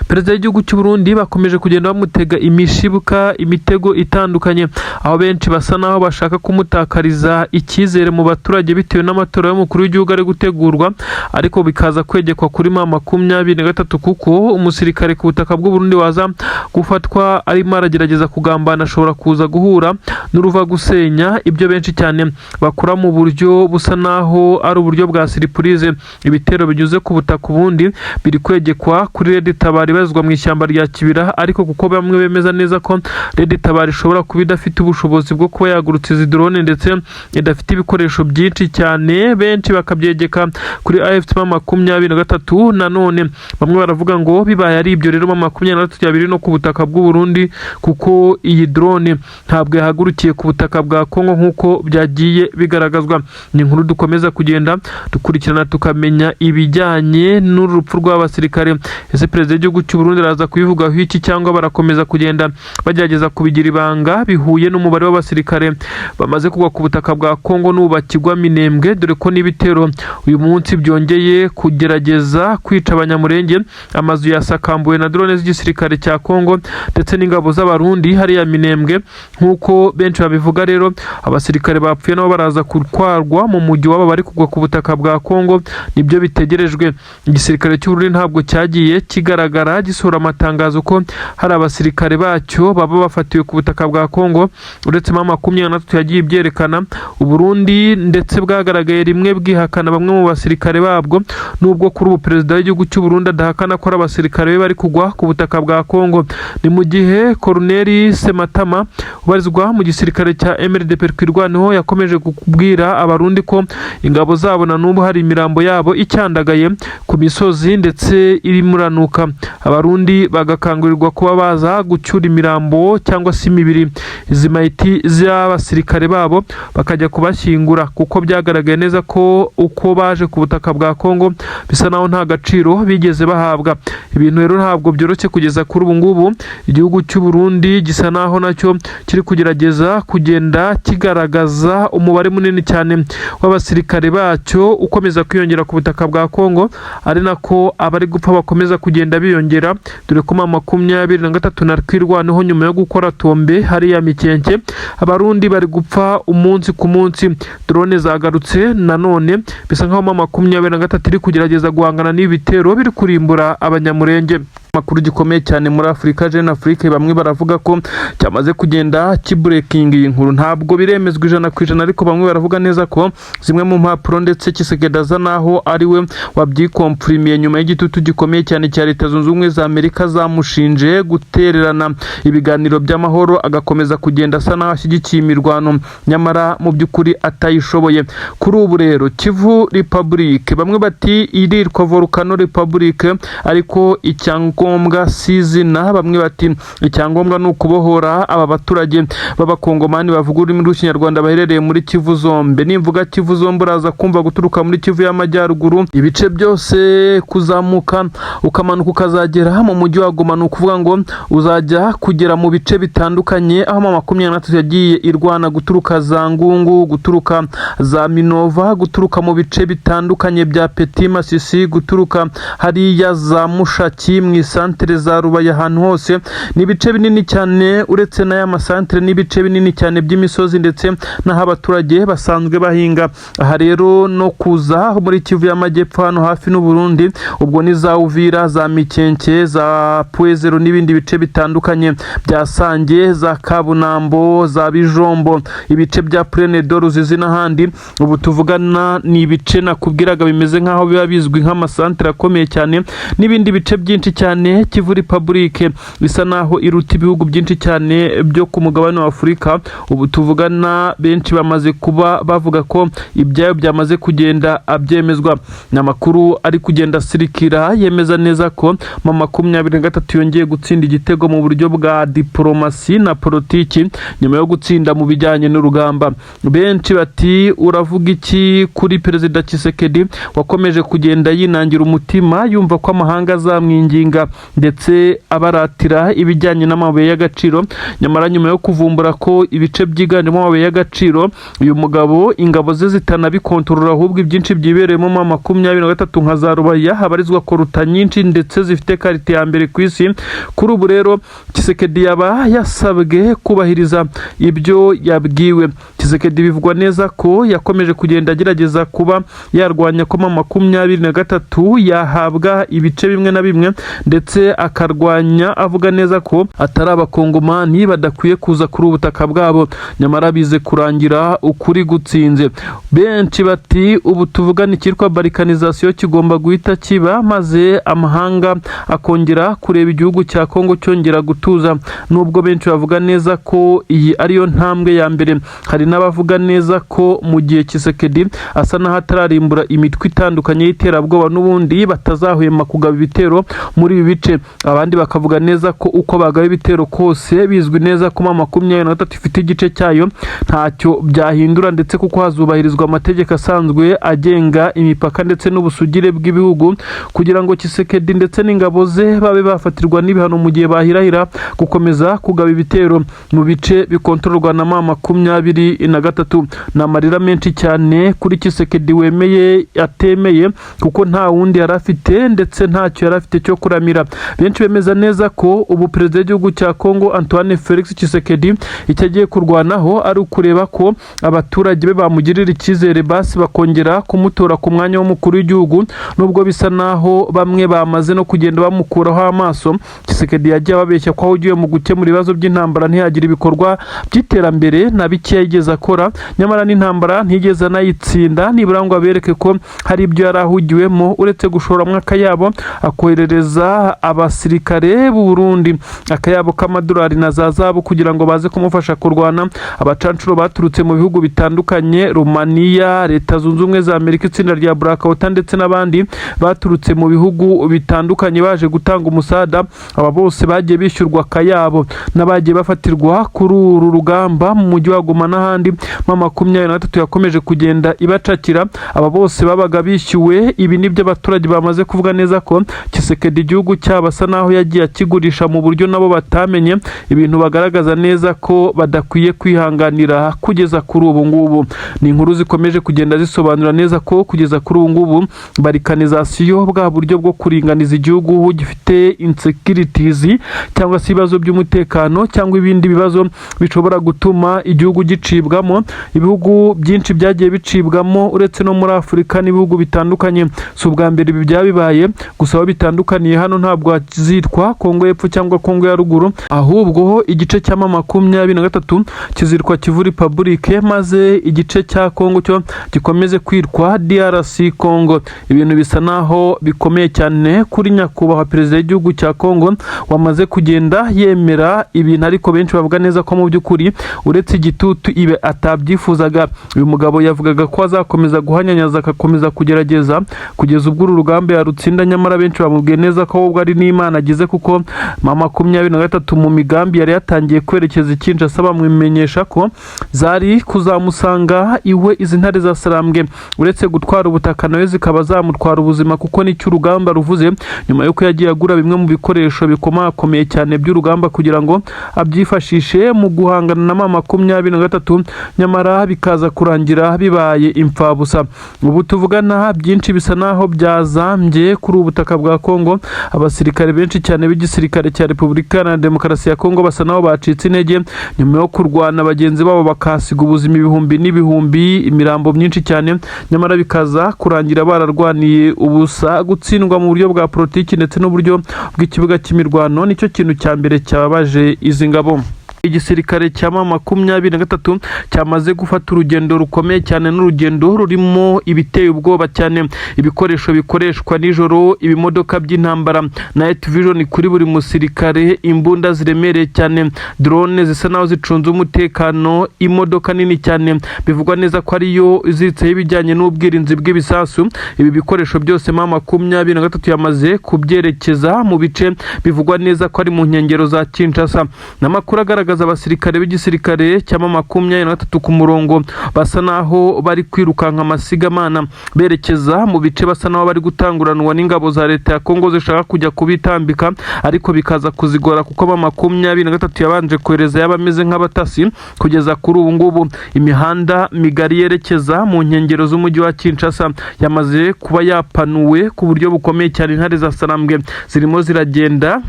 Perezida w'igihugu cy'u Burundi bakomeje kugenda bamutega imishibuka, imitego itandukanye, aho benshi basa naho bashaka kumutakariza icyizere mu baturage bitewe n'amatora y'umukuru w'igihugu ari gutegurwa, ariko bikaza kwegekwa kuri M23, kuko umusirikare ku butaka bw'u Burundi waza gufatwa arimo aragerageza kugambana ashobora kuza guhura n'uruva gusenya. Ibyo benshi cyane bakora mu buryo busa naho ari uburyo bwa surprise, ibitero binyuze ku butaka ubundi biri kwegekwa kuri Red Tabara ibarizwa mu ishyamba rya Kibira, ariko kuko bamwe bemeza neza ko Red Tabara ishobora kuba idafite ubushobozi bwo kuba yagurutsa izi drone ndetse idafite ibikoresho byinshi cyane, benshi bakabyegeka kuri AFC M23. Nanone bamwe baravuga ngo bibaye ari ibyo rero, M23 byaba biri no ku butaka bw'u Burundi, kuko iyi drone ntabwo yahagurukiye ku butaka bwa Kongo nk'uko byagiye bigaragazwa. Ni inkuru dukomeza kugenda dukurikirana tukamenya ibijyanye n'urupfu rw'abasirikare. Ese perezida w'igihugu cy'u Burundi araza kubivugaho iki, cyangwa barakomeza kugenda bagerageza kubigira ibanga bihuye n'umubare w'abasirikare bamaze kugwa ku butaka bwa Kongo n'ubu bakigwa Minembwe, dore ko n'ibitero uyu munsi byongeye kugerageza kwica Abanyamurenge, amazu yasakambuwe na drone z'igisirikare cya Kongo ndetse n'ingabo z'Abarundi hariya Minembwe nk'uko benshi babivuga. Rero abasirikare bapfuye nabo baraza gutwarwa mu mujyi wabo bari kugwa ku butaka bwa Kongo, nibyo bitegerejwe. Igisirikare cy'u Burundi ntabwo cyagiye kigaragara gisohora amatangazo ko hari abasirikare bacyo baba bafatiwe ku butaka bwa Kongo, uretse M23 yagiye ibyerekana. Uburundi ndetse bwagaragaye rimwe bwihakana bamwe mu basirikare babwo, nubwo kuri ubu perezida w'igihugu cy'u Burundi adahakana ko ari abasirikare be bari kugwa ku butaka bwa Kongo. Ni mu gihe Colonel Sematama ubarizwa mu gisirikare cya MRDP Twirwaneho yakomeje kubwira Abarundi ko ingabo zabo na n'ubu hari imirambo yabo icyandagaye ku misozi ndetse irimo iranuka, Abarundi bagakangurirwa kuba baza gucyura imirambo cyangwa se imibiri, izi mayiti z'abasirikare babo, bakajya kubashyingura, kuko byagaragaye neza ko uko baje ku butaka bwa Kongo bisa naho nta gaciro bigeze bahabwa. Ibintu rero ntabwo byoroshye kugeza kuri ubu ngubu. Igihugu cy'u Burundi gisa naho nacyo kiri kugerageza kugenda kigaragaza umubare munini cyane w'abasirikare bacyo ukomeza kwiyongera ku butaka bwa Kongo, ari nako abari gupfa bakomeza kugenda biyongera, dore ko M23 na Twirwaneho nyuma yo gukora tombe hariya Mikenke, Abarundi bari gupfa umunsi ku munsi. Drone zagarutse nanone, bisa nkaho M23 iri kugerageza guhangana n'ibitero biri kurimbura Abanyamurenge. Amakuru gikomeye cyane muri Afurika, Jeune Afrique, bamwe baravuga ko cyamaze kugenda kibreakinga iyi nkuru. Ntabwo biremezwa 100%, ariko bamwe baravuga neza ko zimwe mu mpapuro ndetse Tshisekedi aza naho ari we wabyikomfirimiye nyuma y'igitutu gikomeye cyane cya Leta Zunze Ubumwe za Amerika zamushinje gutererana ibiganiro by'amahoro, agakomeza kugenda asa naho ashyigikiye imirwano nyamara mu by'ukuri atayishoboye. Kuri ubu rero Kivu Republic, bamwe bati iritwa Volcano Republic, ariko icyangombwa si izina. Bamwe bati icyangombwa ni ukubohora aba baturage b'Abakongomani bavuga ururimi rw'Ikinyarwanda baherereye muri Kivu zombi. Nimvuga Kivu zombi uraza kumva guturuka muri Kivu y'Amajyaruguru, ibice byose kuzamuka ukamanuka ukazagera mu mujyi wa Goma. Ni ukuvuga ngo uzajya kugera mu bice bitandukanye aho M23 yagiye irwana, guturuka za Ngungu, guturuka za Minova, guturuka mu bice bitandukanye bya Petit Masisi, guturuka hariya za Mushaki, mu isantere za Rubaya, ahantu hose ni ibice binini cyane. Uretse n'aya masantere n'ibice binini cyane by'imisozi ndetse n'aho abaturage basanzwe bahinga. Aha rero no kuza muri Kivu y'Amajyepfo hano hafi n'u Burundi, ubwo ni za Uvira, za Mikenke, za Pwezero n'ibindi bice bitandukanye bya Sange, za Kabunambo, za Bijombo, ibice bya Plaine de Ruzizi n'ahandi. Ubu tuvugana ni ibice nakubwiraga bimeze nk'aho biba bizwi nk'amasantere akomeye cyane n'ibindi bice byinshi cyane. Kivu Republic bisa naho iruta ibihugu byinshi cyane byo ku mugabane wa Afurika. Ubu tuvugana benshi bamaze kuba bavuga ko ibyayo byamaze kugenda abyemezwa. Ni amakuru ari kugenda asirikira yemeza neza ko M23 yongeye gutsinda igitego mu buryo bwa diporomasi na politiki nyuma yo gutsinda mu bijyanye n'urugamba. Benshi bati uravuga iki kuri perezida Tshisekedi wakomeje kugenda yinangira umutima yumva ko amahanga azamwinginga? ndetse abaratira ibijyanye n'amabuye y'agaciro. Nyamara nyuma yo kuvumbura ko ibice byiganjemo amabuye y'agaciro, uyu mugabo ingabo ze zitanabikontorora, ahubwo ibyinshi byibereyemo M23 nka za Rubaya habarizwa coltan nyinshi ndetse zifite qualité ya mbere ku isi. Kuri ubu rero Tshisekedi yaba yasabwe kubahiriza ibyo yabwiwe. Tshisekedi bivugwa neza ko yakomeje kugenda agerageza kuba yarwanya ko M23 yahabwa ibice bimwe na bimwe, ndetse akarwanya avuga neza ko atari abakongomani badakwiye kuza kuri ubu butaka bwabo. Nyamara bize kurangira ukuri gutsinze. Benshi bati ubu tuvugana icyitwa balkanisation kigomba guhita kiba, maze amahanga akongera kureba igihugu cya Kongo cyongera gutuza. Nubwo benshi bavuga neza ko iyi ariyo ntambwe ya mbere, hari n'abavuga neza ko mu gihe Tshisekedi asa n'aho atararimbura imitwe itandukanye y'iterabwoba, n'ubundi batazahwema kugaba ibitero muri ibi bice. Abandi bakavuga neza ko uko bagaba ibitero kose, bizwi neza ko M23 ifite igice cyayo, ntacyo byahindura, ndetse kuko hazubahirizwa amategeko asanzwe agenga imipaka ndetse n'ubusugire bw'ibihugu, kugira ngo Tshisekedi ndetse n'ingabo ze babe bafatirwa n'ibihano mu gihe bahirahira gukomeza kugaba ibitero mu bice bikontororwa na M23. Ni amarira menshi cyane kuri Tshisekedi wemeye atemeye, kuko nta wundi yari afite ndetse ntacyo yari afite cyo kuramira. Benshi bemeza neza ko ubu perezida w'igihugu cya Kongo Antoine Felix Tshisekedi icyo agiye kurwanaho ari ukureba ko abaturage be bamugirira icyizere, basi bakongera kumutora ku mwanya w'umukuru w'igihugu, nubwo bisa naho bamwe bamaze no kugenda bamukuraho amaso. Tshisekedi yagiye ababeshya ko ahugiye mu gukemura ibibazo by'intambara, ntiyagira ibikorwa by'iterambere na bike yigeze akora. Nyamara n'intambara ntiyigeze anayitsinda nibura ngo abereke ko hari ibyo yari ahugiwemo, uretse gushoramo akayabo akoherereza abasirikare b'u Burundi akayabo k'amadolari na za zahabu kugira ngo baze kumufasha kurwana. Abacancuro baturutse mu bihugu bitandukanye, Romania, Leta Zunze Ubumwe za Amerika, itsinda rya Blackwater ndetse n'abandi baturutse mu bihugu bitandukanye baje gutanga umusada, aba bose bagiye bishyurwa akayabo. N'abagiye bafatirwa kuri uru rugamba mu mujyi wa Goma n'ahandi M23 yakomeje kugenda ibacakira, aba bose babaga bishyuwe. Ibi nibyo abaturage bamaze kuvuga neza ko Tshisekedi igihugu cyabo asa naho yagiye akigurisha mu buryo nabo batamenye, ibintu bagaragaza neza ko badakwiye kwihanganira kugeza kuri ubu ngubu. Ni inkuru zikomeje kugenda zisobanura neza ko kugeza kuri ubu ngubu balkanisation, bwa buryo bwo kuringaniza igihugu gifite insecurities cyangwa se ibibazo by'umutekano cyangwa ibindi bibazo bishobora gutuma igihugu gicibwamo, ibihugu byinshi byagiye bicibwamo uretse no muri Afurika n'ibihugu bitandukanye, si ubwa mbere ibi byabibaye. Gusa aho bitandukaniye hano, ntabwo hazitwa Kongo y'Epfo cyangwa Kongo ya Ruguru, ahubwo igice cya M23 kizitwa Kivu Republic, maze igice cya Kongo cyo gikomeze kwitwa DRC Congo. Ibintu bisa naho bikomeye cyane kuri nyakubahwa perezida w'igihugu cya Kongo wamaze kugenda yemera ibintu, ariko benshi bavuga neza ko mu by'ukuri uretse igitutu ibe atabyifuzaga. Uyu mugabo yavugaga ko azakomeza guhanyanyaza, agakomeza kugerageza kugeza ubwo uru rugamba yarutsinda. Nyamara benshi bamubwiye neza ko ahubwo ari n'Imana agize, kuko M23 mu migambi yari yatangiye kwerekeza i Kinshasa bamumenyesha ko zari kuzamusanga iwe izi ntare za Sarambwe, uretse gutwara ubutaka nawe zikaba zamutwara ubuzima, kuko nicyo urugamba ruvuze. Nyuma y'uko yagiye agura bimwe mu bikoresho bikomakomeye cyane by'urugamba kugira ngo abyifashishe mu guhangana na M23, nyamara bikaza kurangira bibaye imfabusa. Ubu tuvugana byinshi bisa naho byazambye kuri ubu butaka bwa Kongo. Abasirikare benshi cyane b'igisirikare cya Repubulika Iharanira Demokarasi ya Kongo basa naho bacitse intege nyuma yo kurwana, bagenzi babo bakahasiga ubuzima, ibihumbi n'ibihumbi, imirambo myinshi cyane, nyamara bikaza kurangira bararwaniye ubusa. Gutsindwa mu buryo bwa politiki ndetse n'uburyo bw'ikibuga cy'imirwano nicyo kintu cya mbere cyababaje izi ngabo. Igisirikare cya M23 cyamaze gufata urugendo rukomeye cyane, n'urugendo rurimo ibiteye ubwoba cyane: ibikoresho bikoreshwa nijoro, ibimodoka by'intambara, night vision kuri buri musirikare, imbunda ziremereye cyane, drone zisa naho zicunze umutekano, imodoka nini cyane bivugwa neza ko ariyo izitseho ibijyanye n'ubwirinzi bw'ibisasu. Ibi bikoresho byose M23 yamaze kubyerekeza mu bice bivugwa neza ko ari mu nkengero za Kinshasa. N'amakuru agaragaza agaragaza abasirikare b'igisirikare cya M23 ku murongo, basa naho bari kwirukanka amasigamana berekeza mu bice, basa naho bari gutanguranwa n'ingabo za leta ya Kongo zishaka kujya kubitambika, ariko bikaza kuzigora kuko M23 yabanje kohereza y'abameze nk'abatasi. Kugeza kuri ubu ngubu, imihanda migari yerekeza mu nkengero z'umujyi wa Kinshasa yamaze kuba yapanuwe ku buryo bukomeye cyane. Intare za Sarambwe zirimo ziragenda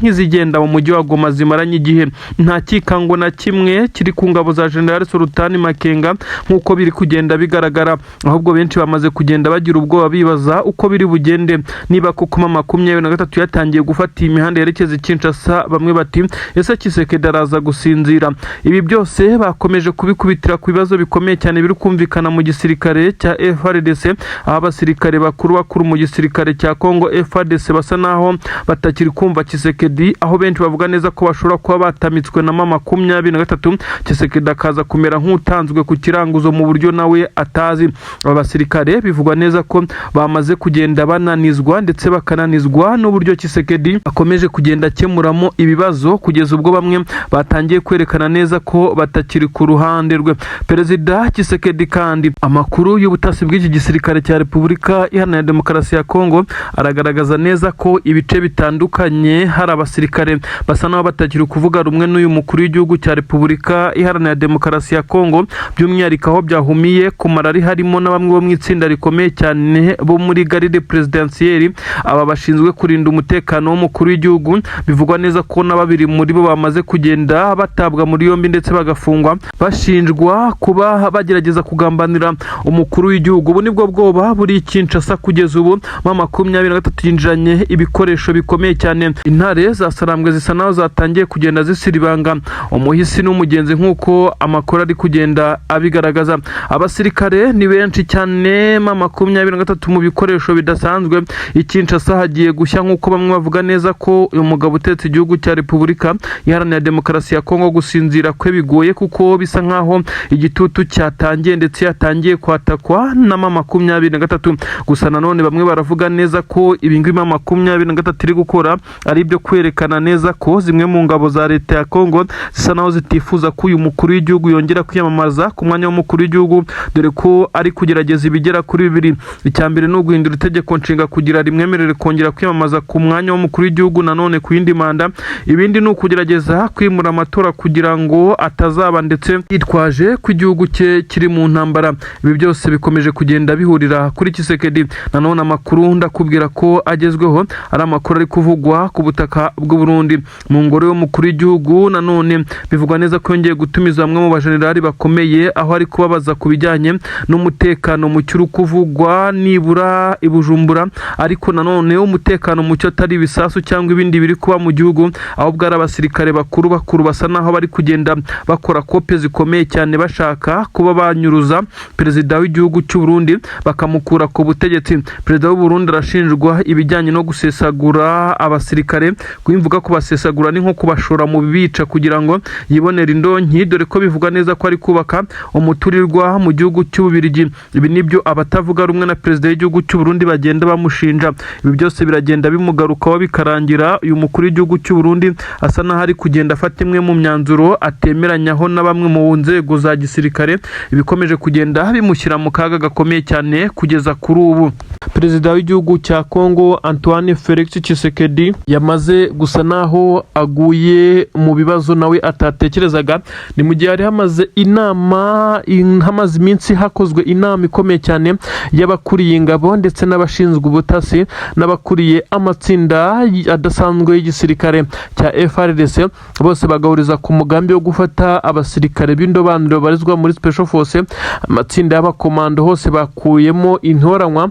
nk'izigenda mu mujyi wa Goma zimaranye igihe. Nta kikango na kimwe kiri ku ngabo za General Sultani Makenga nk'uko biri kugenda bigaragara, ahubwo benshi bamaze kugenda bagira ubwoba, bibaza uko biri bugende niba koko M23 yatangiye gufata iyi mihanda yerekeza i Kinshasa. Bamwe bati: "Ese Tshisekedi araza gusinzira?" Ibi byose bakomeje kubikubitira ku bibazo bikomeye cyane biri kumvikana mu gisirikare cya FARDC, aho abasirikare bakuru bakuru mu gisirikare cya Congo FARDC basa naho batakiri kumva Tshisekedi, aho benshi bavuga neza ko bashobora kuba batamitswe na M23, Tshisekedi akaza kumera nk'utanzwe ku kiranguzo mu buryo nawe atazi. Aba basirikare bivugwa neza ko bamaze kugenda bananizwa, ndetse bakananizwa n'uburyo Tshisekedi akomeje kugenda akemuramo ibibazo, kugeza ubwo bamwe batangiye kwerekana neza ko batakiri ku ruhande rwe Perezida Tshisekedi. Kandi amakuru y'ubutasi bw'iki gisirikare cya Repubulika Iharanira Demokarasi ya Kongo aragaragaza neza ko ibice bitandukanye hari abasirikare basa n'aho batakiri kuvuga rumwe n'uyu mukuru w'igihugu cya Repubulika Iharanira Demokarasi ya Kongo, by'umwihariko aho byahumiye ku marari, harimo na bamwe bo mu itsinda rikomeye cyane bo muri garde présidentielle, aba bashinzwe kurinda umutekano w'umukuru w'igihugu. Bivugwa neza ko na babiri muri bo bamaze kugenda batabwa muri yombi ndetse bagafungwa, bashinjwa kuba bagerageza kugambanira umukuru w'igihugu. Ubu nibwo bwoba buri i Kinshasa kugeza ubu. M23 yinjiranye ibikoresho bikomeye cyane. Intare za Sarambwe zisa naho zatangiye kugenda zisiribanga umuhisi n'umugenzi nk'uko amakuru ari kugenda abigaragaza. Abasirikare ni benshi cyane, M23 mu bikoresho bidasanzwe. I Kinshasa hagiye gushya, nk'uko bamwe bavuga neza ko uyu mugabo utetse igihugu cya Repubulika Iharanira Demokarasi ya Kongo gusinzira kwe bigoye, kuko bisa nkaho igitutu cyatangiye ndetse yatangiye kwatakwa na M23. Gusa nanone bamwe baravuga neza ko ibingibi M23 iri gukora ari ibyo kwerekana neza ko zimwe mu ngabo za leta ya Kongo zisa naho zitifuza ko uyu mukuru w'igihugu yongera kwiyamamaza ku mwanya w'umukuru w'igihugu, dore ko ari kugerageza ibigera kuri bibiri. Icya mbere ni uguhindura itegeko nshinga kugira rimwemerere kongera kwiyamamaza ku mwanya w'umukuru w'igihugu nanone ku yindi manda. Ibindi ni ukugerageza kwimura amatora kugira ngo atazaba, ndetse yitwaje ko igihugu cye kiri mu ntambara. Ibi byose bikomeje kugenda bihurira kuri Tshisekedi. Nanone amakuru ndakubwira ko agezweho ari amakuru ari kuvugwa ku butaka bw'u Burundi mu ngoro y'umukuru w'igihugu. Nanone bivugwa neza ko yongeye gutumiza bamwe mu bajenerali bakomeye, aho ari kubabaza ku bijyanye n'umutekano muke uri kuvugwa nibura i Bujumbura, ariko nanone umutekano muke atari ibisasu cyangwa ibindi biri kuba mu gihugu, ahubwo ari abasirikare bakuru bakuru basa naho bari kugenda bakora kope zikomeye cyane, bashaka kuba banyuruza perezida w'igihugu cy'u Burundi bakamukura ku butegetsi. Perezida w'u Burundi arashinjwa ibijyanye no gusesagura abasirikare. Kubivuga kubasesagura ni nko kubashora mu bica kugira ngo yibonere indonki, dore ko bivugwa neza ko ari kubaka umuturirwa mu gihugu cy'Ububirigi. Ibi nibyo abatavuga rumwe na perezida w'igihugu cy'u Burundi bagenda bamushinja. Ibi byose biragenda bimugarukaho, bikarangira uyu mukuru w'igihugu cy'u Burundi asa n'aho ari kugenda afata imwe mu myanzuro atemeranyaho na bamwe mu nzego za gisirikare, ibikomeje kugenda bimushyira mu kaga gakomeye cyane kugeza kuri ubu. Perezida w'igihugu cya Congo Antoine Felix Tshisekedi yamaze gusa naho aguye mu bibazo nawe atatekerezaga. Ni mu gihe hari hamaze inama, hamaze iminsi hakozwe inama ikomeye cyane y'abakuriye ingabo ndetse n'abashinzwe ubutasi n'abakuriye amatsinda adasanzwe y'igisirikare cya FARDC, bose bagahuriza ku mugambi wo gufata abasirikare b'indobanure babarizwa muri Special Force, amatsinda y'abakomando. Hose bakuyemo intoranywa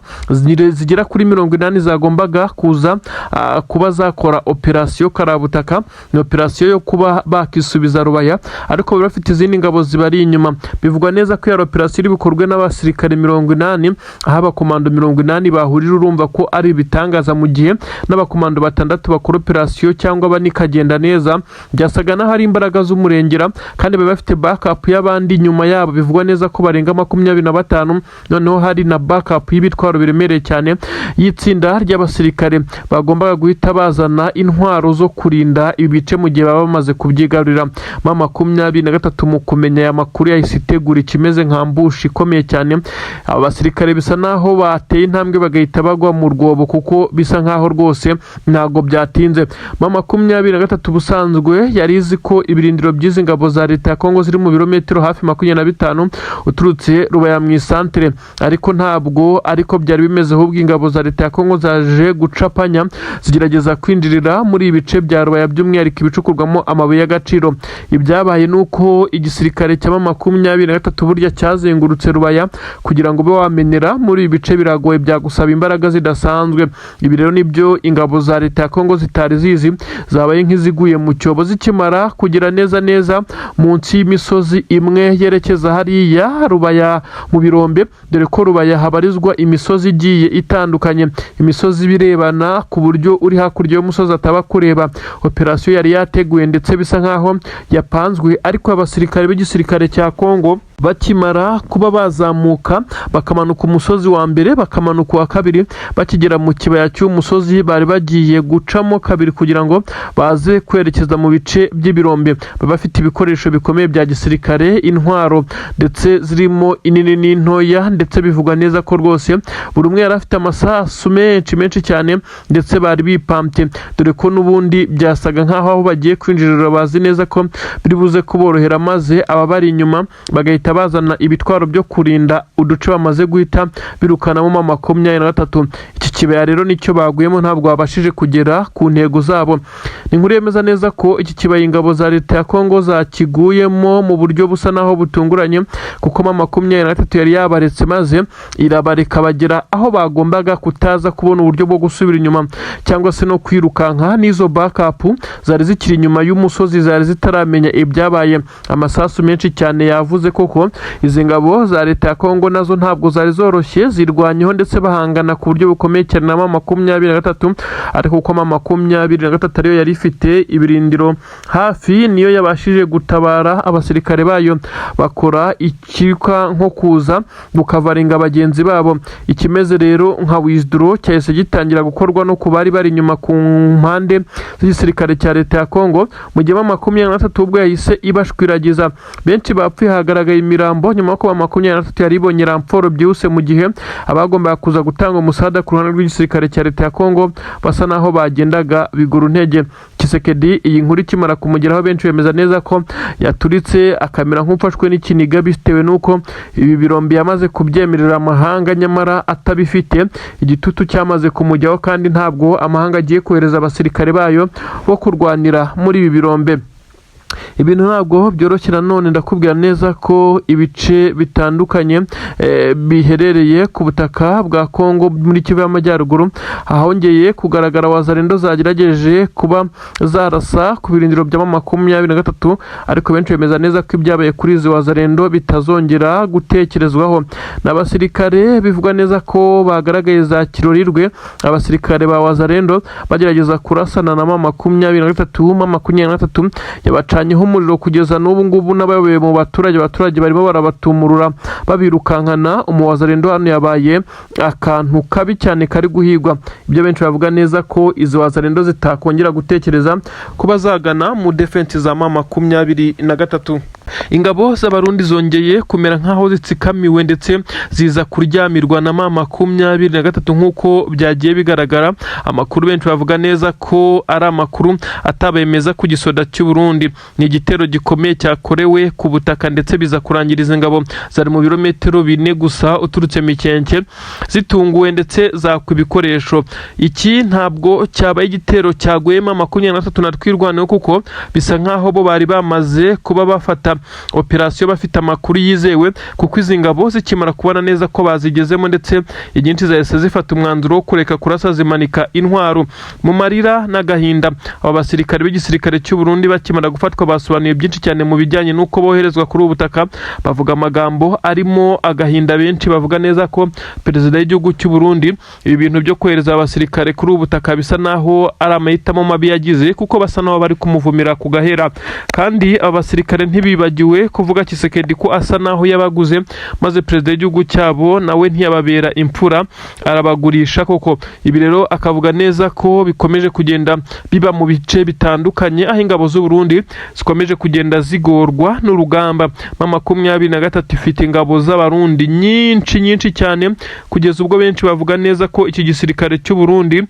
zigera kuri 80 zagombaga kuza kuba zakora operasiyo karabutaka. Ni operasiyo yo kuba bakisubiza Rubaya, ariko bari bafite izindi ngabo zibari inyuma. Bivugwa neza ko iyo operasiyo iri bukorwe n'abasirikare 80, aho abakomando 80 bahurira. Urumva ko ari ibitangaza, mu gihe n'abakomando batandatu bakora operasiyo cyangwa bane ikagenda neza, byasaga n'aho ari imbaraga z'umurengera. Kandi bari bafite backup y'abandi inyuma yabo, bivugwa neza ko barenga 25. Noneho hari na backup y'ibitwaro biremereye cyane y'itsinda ry'abasirikare bagombaga guhita bazana intwaro zo kurinda ibi bice mu gihe baba bamaze kubyigarurira. kwinjirira. M23 mu kumenya aya makuru yahise itegura ikimeze nka ambush ikomeye cyane. Aba basirikare bisa naho bateye intambwe bagahita bagwa mu rwobo, kuko bisa nkaho rwose ntabwo byatinze. M23 ubusanzwe yari izi ko ibirindiro by'izi ngabo za leta ya Kongo ziri mu birometero hafi 25 uturutse Rubaya mu isantere, ariko ntabwo ariko byari bimeze. Ahubwo ingabo za leta ya Kongo zaje gucapanya, zigerageza kwinjirira muri ibi bice bya Rubaya, by'umwihariko ibicukurwamo amabuye y'agaciro. Ibyabaye ni uko igisirikare cya M23 burya cyazengurutse Rubaya. Kugira ngo ube wamenera muri ibi bice biragoye, byagusaba imbaraga zidasanzwe. Ibi rero nibyo ingabo za leta ya Kongo zitari zizi, zabaye nk'iziguye mu cyobo zikimara kugera neza neza munsi y'imisozi imwe yerekeza hariya Rubaya mu birombe, dore ko Rubaya habarizwa imisozi igiye itandukanye, imisozi ibirebana ku buryo uri hakurya y'umusozi ataba kureba. Operasiyo yari yateguwe ndetse bisa nkaho yapanzwe, ariko abasirikare b'igisirikare cya Kongo bakimara kuba bazamuka, bakamanuka umusozi wa mbere, bakamanuka uwa kabiri, bakigera mu kibaya cy'umusozi bari bagiye gucamo kabiri kugira ngo baze kwerekeza mu bice by'ibirombe. Baba bafite ibikoresho bikomeye bya gisirikare, intwaro ndetse zirimo inini n'intoya, ndetse bivugwa neza ko rwose buri umwe yari afite amasasu menshi menshi cyane, ndetse bari bipampye, dore ko n'ubundi byasaga nk'aho aho bagiye kwinjirira bazi neza ko biri buze kuborohera, maze ababari inyuma bagahita bazana ibitwaro byo kurinda uduce bamaze guhita birukanamo M23. Iki kibaya rero nicyo baguyemo, ntabwo babashije kugera ku ntego zabo. Ni inkuru yemeza neza ko iki kibaya ingabo za leta ya Kongo zakiguyemo mu buryo busa naho butunguranye, kuko M23 yari yabaretse maze irabareka bagera aho bagombaga kutaza kubona uburyo bwo gusubira inyuma cyangwa se no kwirukanka. N'izo backup zari zikiri inyuma y'umusozi zari zitaramenya ibyabaye. Amasasu menshi cyane yavuze koko. Izi ngabo za leta ya Kongo nazo ntabwo zari zoroshye, zirwanyeho ndetse bahangana ku buryo bukomeye cyane na M23, ariko kuko M23 ariyo yari ifite ibirindiro hafi, niyo yabashije gutabara abasirikare bayo, bakora ikitwa nko kuza gukavaringa bagenzi babo. Ikimeze rero nka withdraw cyahise gitangira gukorwa no ku bari bari inyuma ku mpande z'igisirikare cya leta ya Kongo, mu gihe M23 ubwo yahise ibashwiragiza. Benshi bapfuye, hagaragaye imirambo nyuma y'uko M23 yari ibonye renfort byihuse, mu gihe abagombaga kuza gutanga umusada ku ruhande rw'igisirikare cya leta ya Kongo basa naho bagendaga bigura intege. Tshisekedi iyi nkuru ikimara kumugeraho, benshi bemeza neza ko yaturitse akamera nk'ufashwe n'ikiniga, bitewe n'uko ibi birombe yamaze kubyemerera amahanga nyamara atabifite. Igitutu cyamaze kumujyaho, kandi ntabwo amahanga agiye kohereza abasirikare bayo bo kurwanira muri ibi birombe. Ibintu ntabwo byoroshye. Nanone ndakubwira neza ko ibice bitandukanye biherereye ku butaka bwa Kongo muri Kivu y'Amajyaruguru hongeye kugaragara Wazalendo zagerageje kuba zarasa ku birindiro bya M23, ariko benshi bemeza neza ko ibyabaye kuri izi Wazalendo bitazongera gutekerezwaho. N'abasirikare bivugwa neza ko bagaragaye za Kirorirwe, abasirikare ba Wazalendo bagerageza kurasana na M23. M23 yabacanyeho umuriro kugeza n'ubu ngubu n'abayoboye mu baturage, abaturage barimo barabatumurura babirukankana. Umuwazalendo hano yabaye akantu kabi cyane kari guhigwa. Ibyo benshi bavuga neza ko izi Wazalendo zitakongera gutekereza kuba zagana mu defense za M23. Ingabo z'Abarundi zongeye kumera nk'aho zitsikamiwe ndetse ziza kuryamirwa na M23 nk'uko byagiye bigaragara. Amakuru benshi bavuga neza ko ari amakuru atabaye meza ku gisoda cy'u Burundi. Ni igitero gikomeye cyakorewe ku butaka, ndetse biza kurangiriza ingabo zari mu birometero 4 gusa uturutse Mikenke zitunguwe ndetse zakwa ibikoresho. Iki ntabwo cyabaye igitero cyaguyemo M23 na Twirwaneho, kuko bisa nk'aho bo bari bamaze kuba bafata operasiyo bafite amakuru yizewe, kuko izi ngabo zikimara kubona neza ko bazigezemo, ndetse inyinshi zahise zifata umwanzuro wo kureka kurasa, zimanika intwaro mu marira n'agahinda. Aba basirikare b'igisirikare cy'u Burundi bakimara gufatwa basobanuye byinshi cyane mu bijyanye n'uko boherezwa kuri ubu butaka, bavuga amagambo arimo agahinda. Benshi bavuga neza ko perezida w'igihugu cy'u Burundi ibi bintu byo kohereza abasirikare kuri ubu butaka bisa naho ari amahitamo mabi yagize, kuko basa naho bari kumuvumira ku gahera. Kandi aba basirikare ntibibagiwe kuvuga Tshisekedi ko asa naho yabaguze, maze perezida w'igihugu cyabo nawe ntiyababera imfura, arabagurisha koko. Ibi rero akavuga neza ko bikomeje kugenda biba mu bice bitandukanye, aho ingabo z'u Burundi zikomeje kugenda zigorwa n'urugamba. M23 ifite ingabo z'Abarundi nyinshi nyinshi cyane, kugeza ubwo benshi bavuga neza ko iki gisirikare cy'u Burundi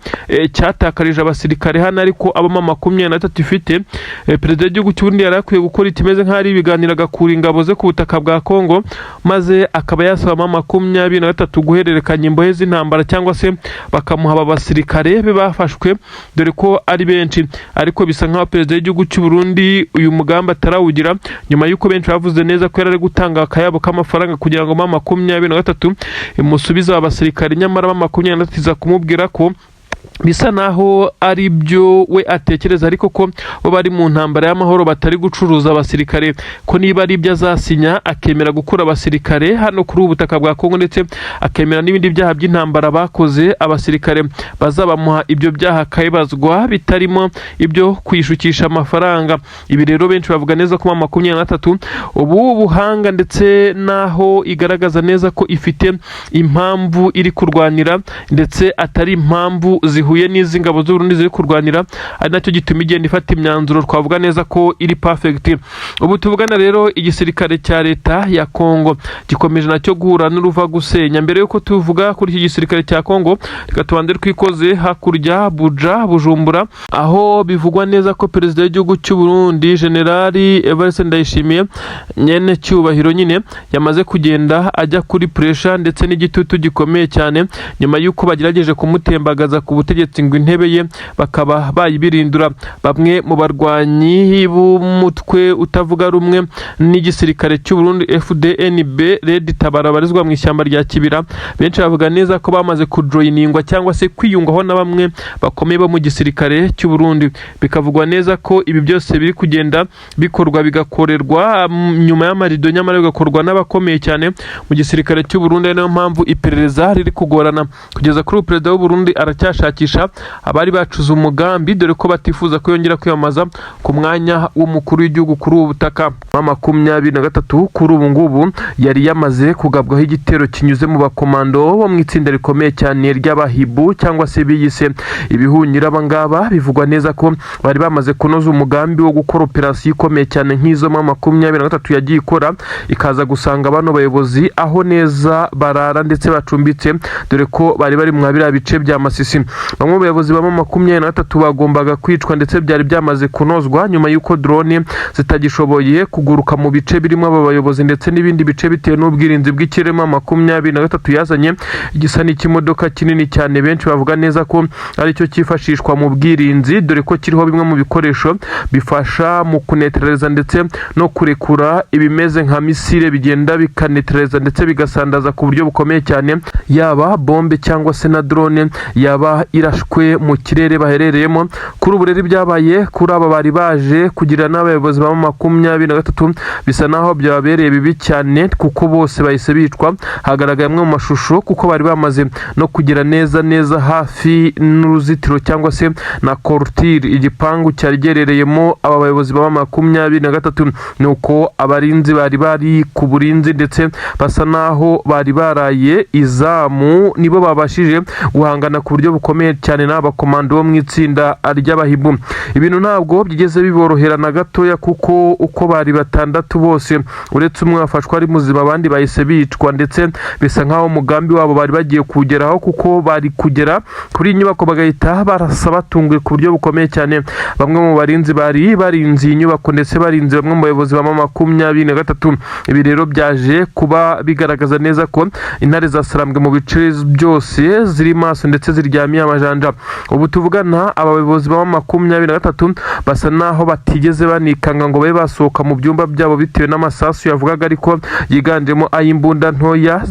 cyatakarije abasirikare hano, ariko abo M23 ifite, perezida w'igihugu cy'u Burundi yari akwiye gukora ikimeze nk'aho ari ibiganiro, agakura ingabo ze ku butaka bwa Kongo, maze akaba yasaba M23 guhererekanya imbohe z'intambara cyangwa se bakamuha aba basirikare be bafashwe, dore ko ari benshi. Ariko bisa nk'aho perezida w'igihugu cy'u Burundi uyu mugambi atarawugira, nyuma y'uko benshi bavuze neza ko yari ari gutanga akayabo k'amafaranga kugira ngo M23 imusubize aba basirikare, nyamara M23 iza kumubwira ko bisa naho ari byo we atekereza, ariko ko bo bari mu ntambara y'amahoro, batari gucuruza abasirikare, ko niba ari ibyo azasinya akemera gukura abasirikare hano kuri ubu butaka bwa Kongo, ndetse akemera n'ibindi byaha by'intambara bakoze, abasirikare bazabamuha ibyo byaha akabibazwa, bitarimo ibyo kwishukisha amafaranga. Ibi rero benshi bavuga neza ko M23 ubu buhanga, ndetse n'aho igaragaza neza ko ifite impamvu iri kurwanira, ndetse atari impamvu zihuye n'izi ngabo z'Uburundi ziri kurwanira, ari nacyo gituma igenda ifata imyanzuro twavuga neza ko iri perfect. Ubu tuvugana rero, igisirikare cya leta ya Kongo gikomeje nacyo guhura n'uruva gusenya. Mbere yuko tuvuga kuri iki gisirikare cya Kongo, reka tubanze twikoze hakurya Buja Bujumbura, aho bivugwa neza ko perezida w'igihugu cy'u Burundi, Generali Evariste Ndayishimiye, nyene cyubahiro nyine, yamaze kugenda ajya kuri pressure ndetse n'igitutu gikomeye cyane, nyuma y'uko bagerageje kumutembagaza ku butegetsi ngo intebe ye bakaba bayibirindura. Bamwe mu barwanyi b'umutwe utavuga rumwe n'igisirikare cy'u Burundi, FDNB Red Tabara, babarizwa mu ishyamba rya Kibira, benshi bavuga neza ko bamaze kujoyiningwa cyangwa se kwiyungwaho na bamwe bakomeye bo mu gisirikare cy'u Burundi. Bikavugwa neza ko ibi byose biri kugenda bikorwa, bigakorerwa nyuma y'amarido, nyamara bigakorwa n'abakomeye cyane mu gisirikare cy'u Burundi, ari nayo mpamvu iperereza riri kugorana. Kugeza kuri ubu perezida w'u Burundi aracyashakisha abari bacuze umugambi, dore ko batifuza ko yongera kwiyamamaza ku mwanya w'umukuru w'igihugu kuri ubu butaka. M23 kuri ubu ngubu yari yamaze kugabwaho igitero kinyuze mu bakomando bo mu itsinda rikomeye cyane ry'abahibu, cyangwa se biyise ibihunyira. Aba ngaba bivugwa neza ko bari bamaze kunoza umugambi wo gukora operasiyo ikomeye cyane nk'izo M23 yagiye ikora, ikaza gusanga bano bayobozi aho neza barara ndetse bacumbitse, dore ko bari bari mwa biriya bice bya Masisi. Bamwe mu bayobozi ba M23 bagombaga kwicwa, ndetse byari byamaze kunozwa nyuma y'uko drone zitagishoboye kuguruka mu bice birimo aba bayobozi ndetse n'ibindi bice, bitewe n'ubwirinzi bw'ikirere M23 yazanye, igisa n'ikimodoka kinini cyane benshi bavuga neza ko aricyo cyifashishwa mu bwirinzi, dore ko kiriho bimwe mu bikoresho bifasha mu kunetereza ndetse no kurekura ibimeze nka misile, bigenda bikanetereza ndetse bigasandaza ku buryo bukomeye cyane, yaba bombe cyangwa se na drone yaba irashwe mu kirere baherereyemo. Kuri ubu rero ibyabaye kuri aba bari baje kugira n'abayobozi ba M23 bisa naho byababereye bibi cyane, kuko bose bahise bicwa. Hagaragaye amwe mu mashusho, kuko bari bamaze no kugera neza neza hafi n'uruzitiro cyangwa se na clôture, igipangu cyari giherereyemo aba bayobozi ba M23. Nuko abarinzi bari bari ku burinzi ndetse basa naho bari baraye izamu, nibo babashije guhangana ku buryo bukomeye cyane n'abakomando bo mu itsinda ry'abahibu. Ibintu ntabwo byigeze biborohera na gatoya, kuko uko bari batandatu bose, uretse umwe wafashwe ari muzima, abandi bahise bicwa, ndetse bisa nk'aho umugambi wabo bari bagiye kuwugeraho, kuko bari kugera kuri iyi nyubako bagahita barasa batunguye ku buryo bukomeye cyane bamwe mu barinzi bari barinze iyi nyubako, ndetse barinze bamwe mu bayobozi ba M23. Ibi rero byaje kuba bigaragaza neza ko intare zasarambwe mu bice byose ziri maso ndetse ziryamiye amajanja. Ubu tuvugana, aba bayobozi ba M23 basa naho batigeze banikanga ngo babe basohoka mu byumba byabo, bitewe n'amasasu yavugaga, ariko yiganjemo ay'imbunda ntoya.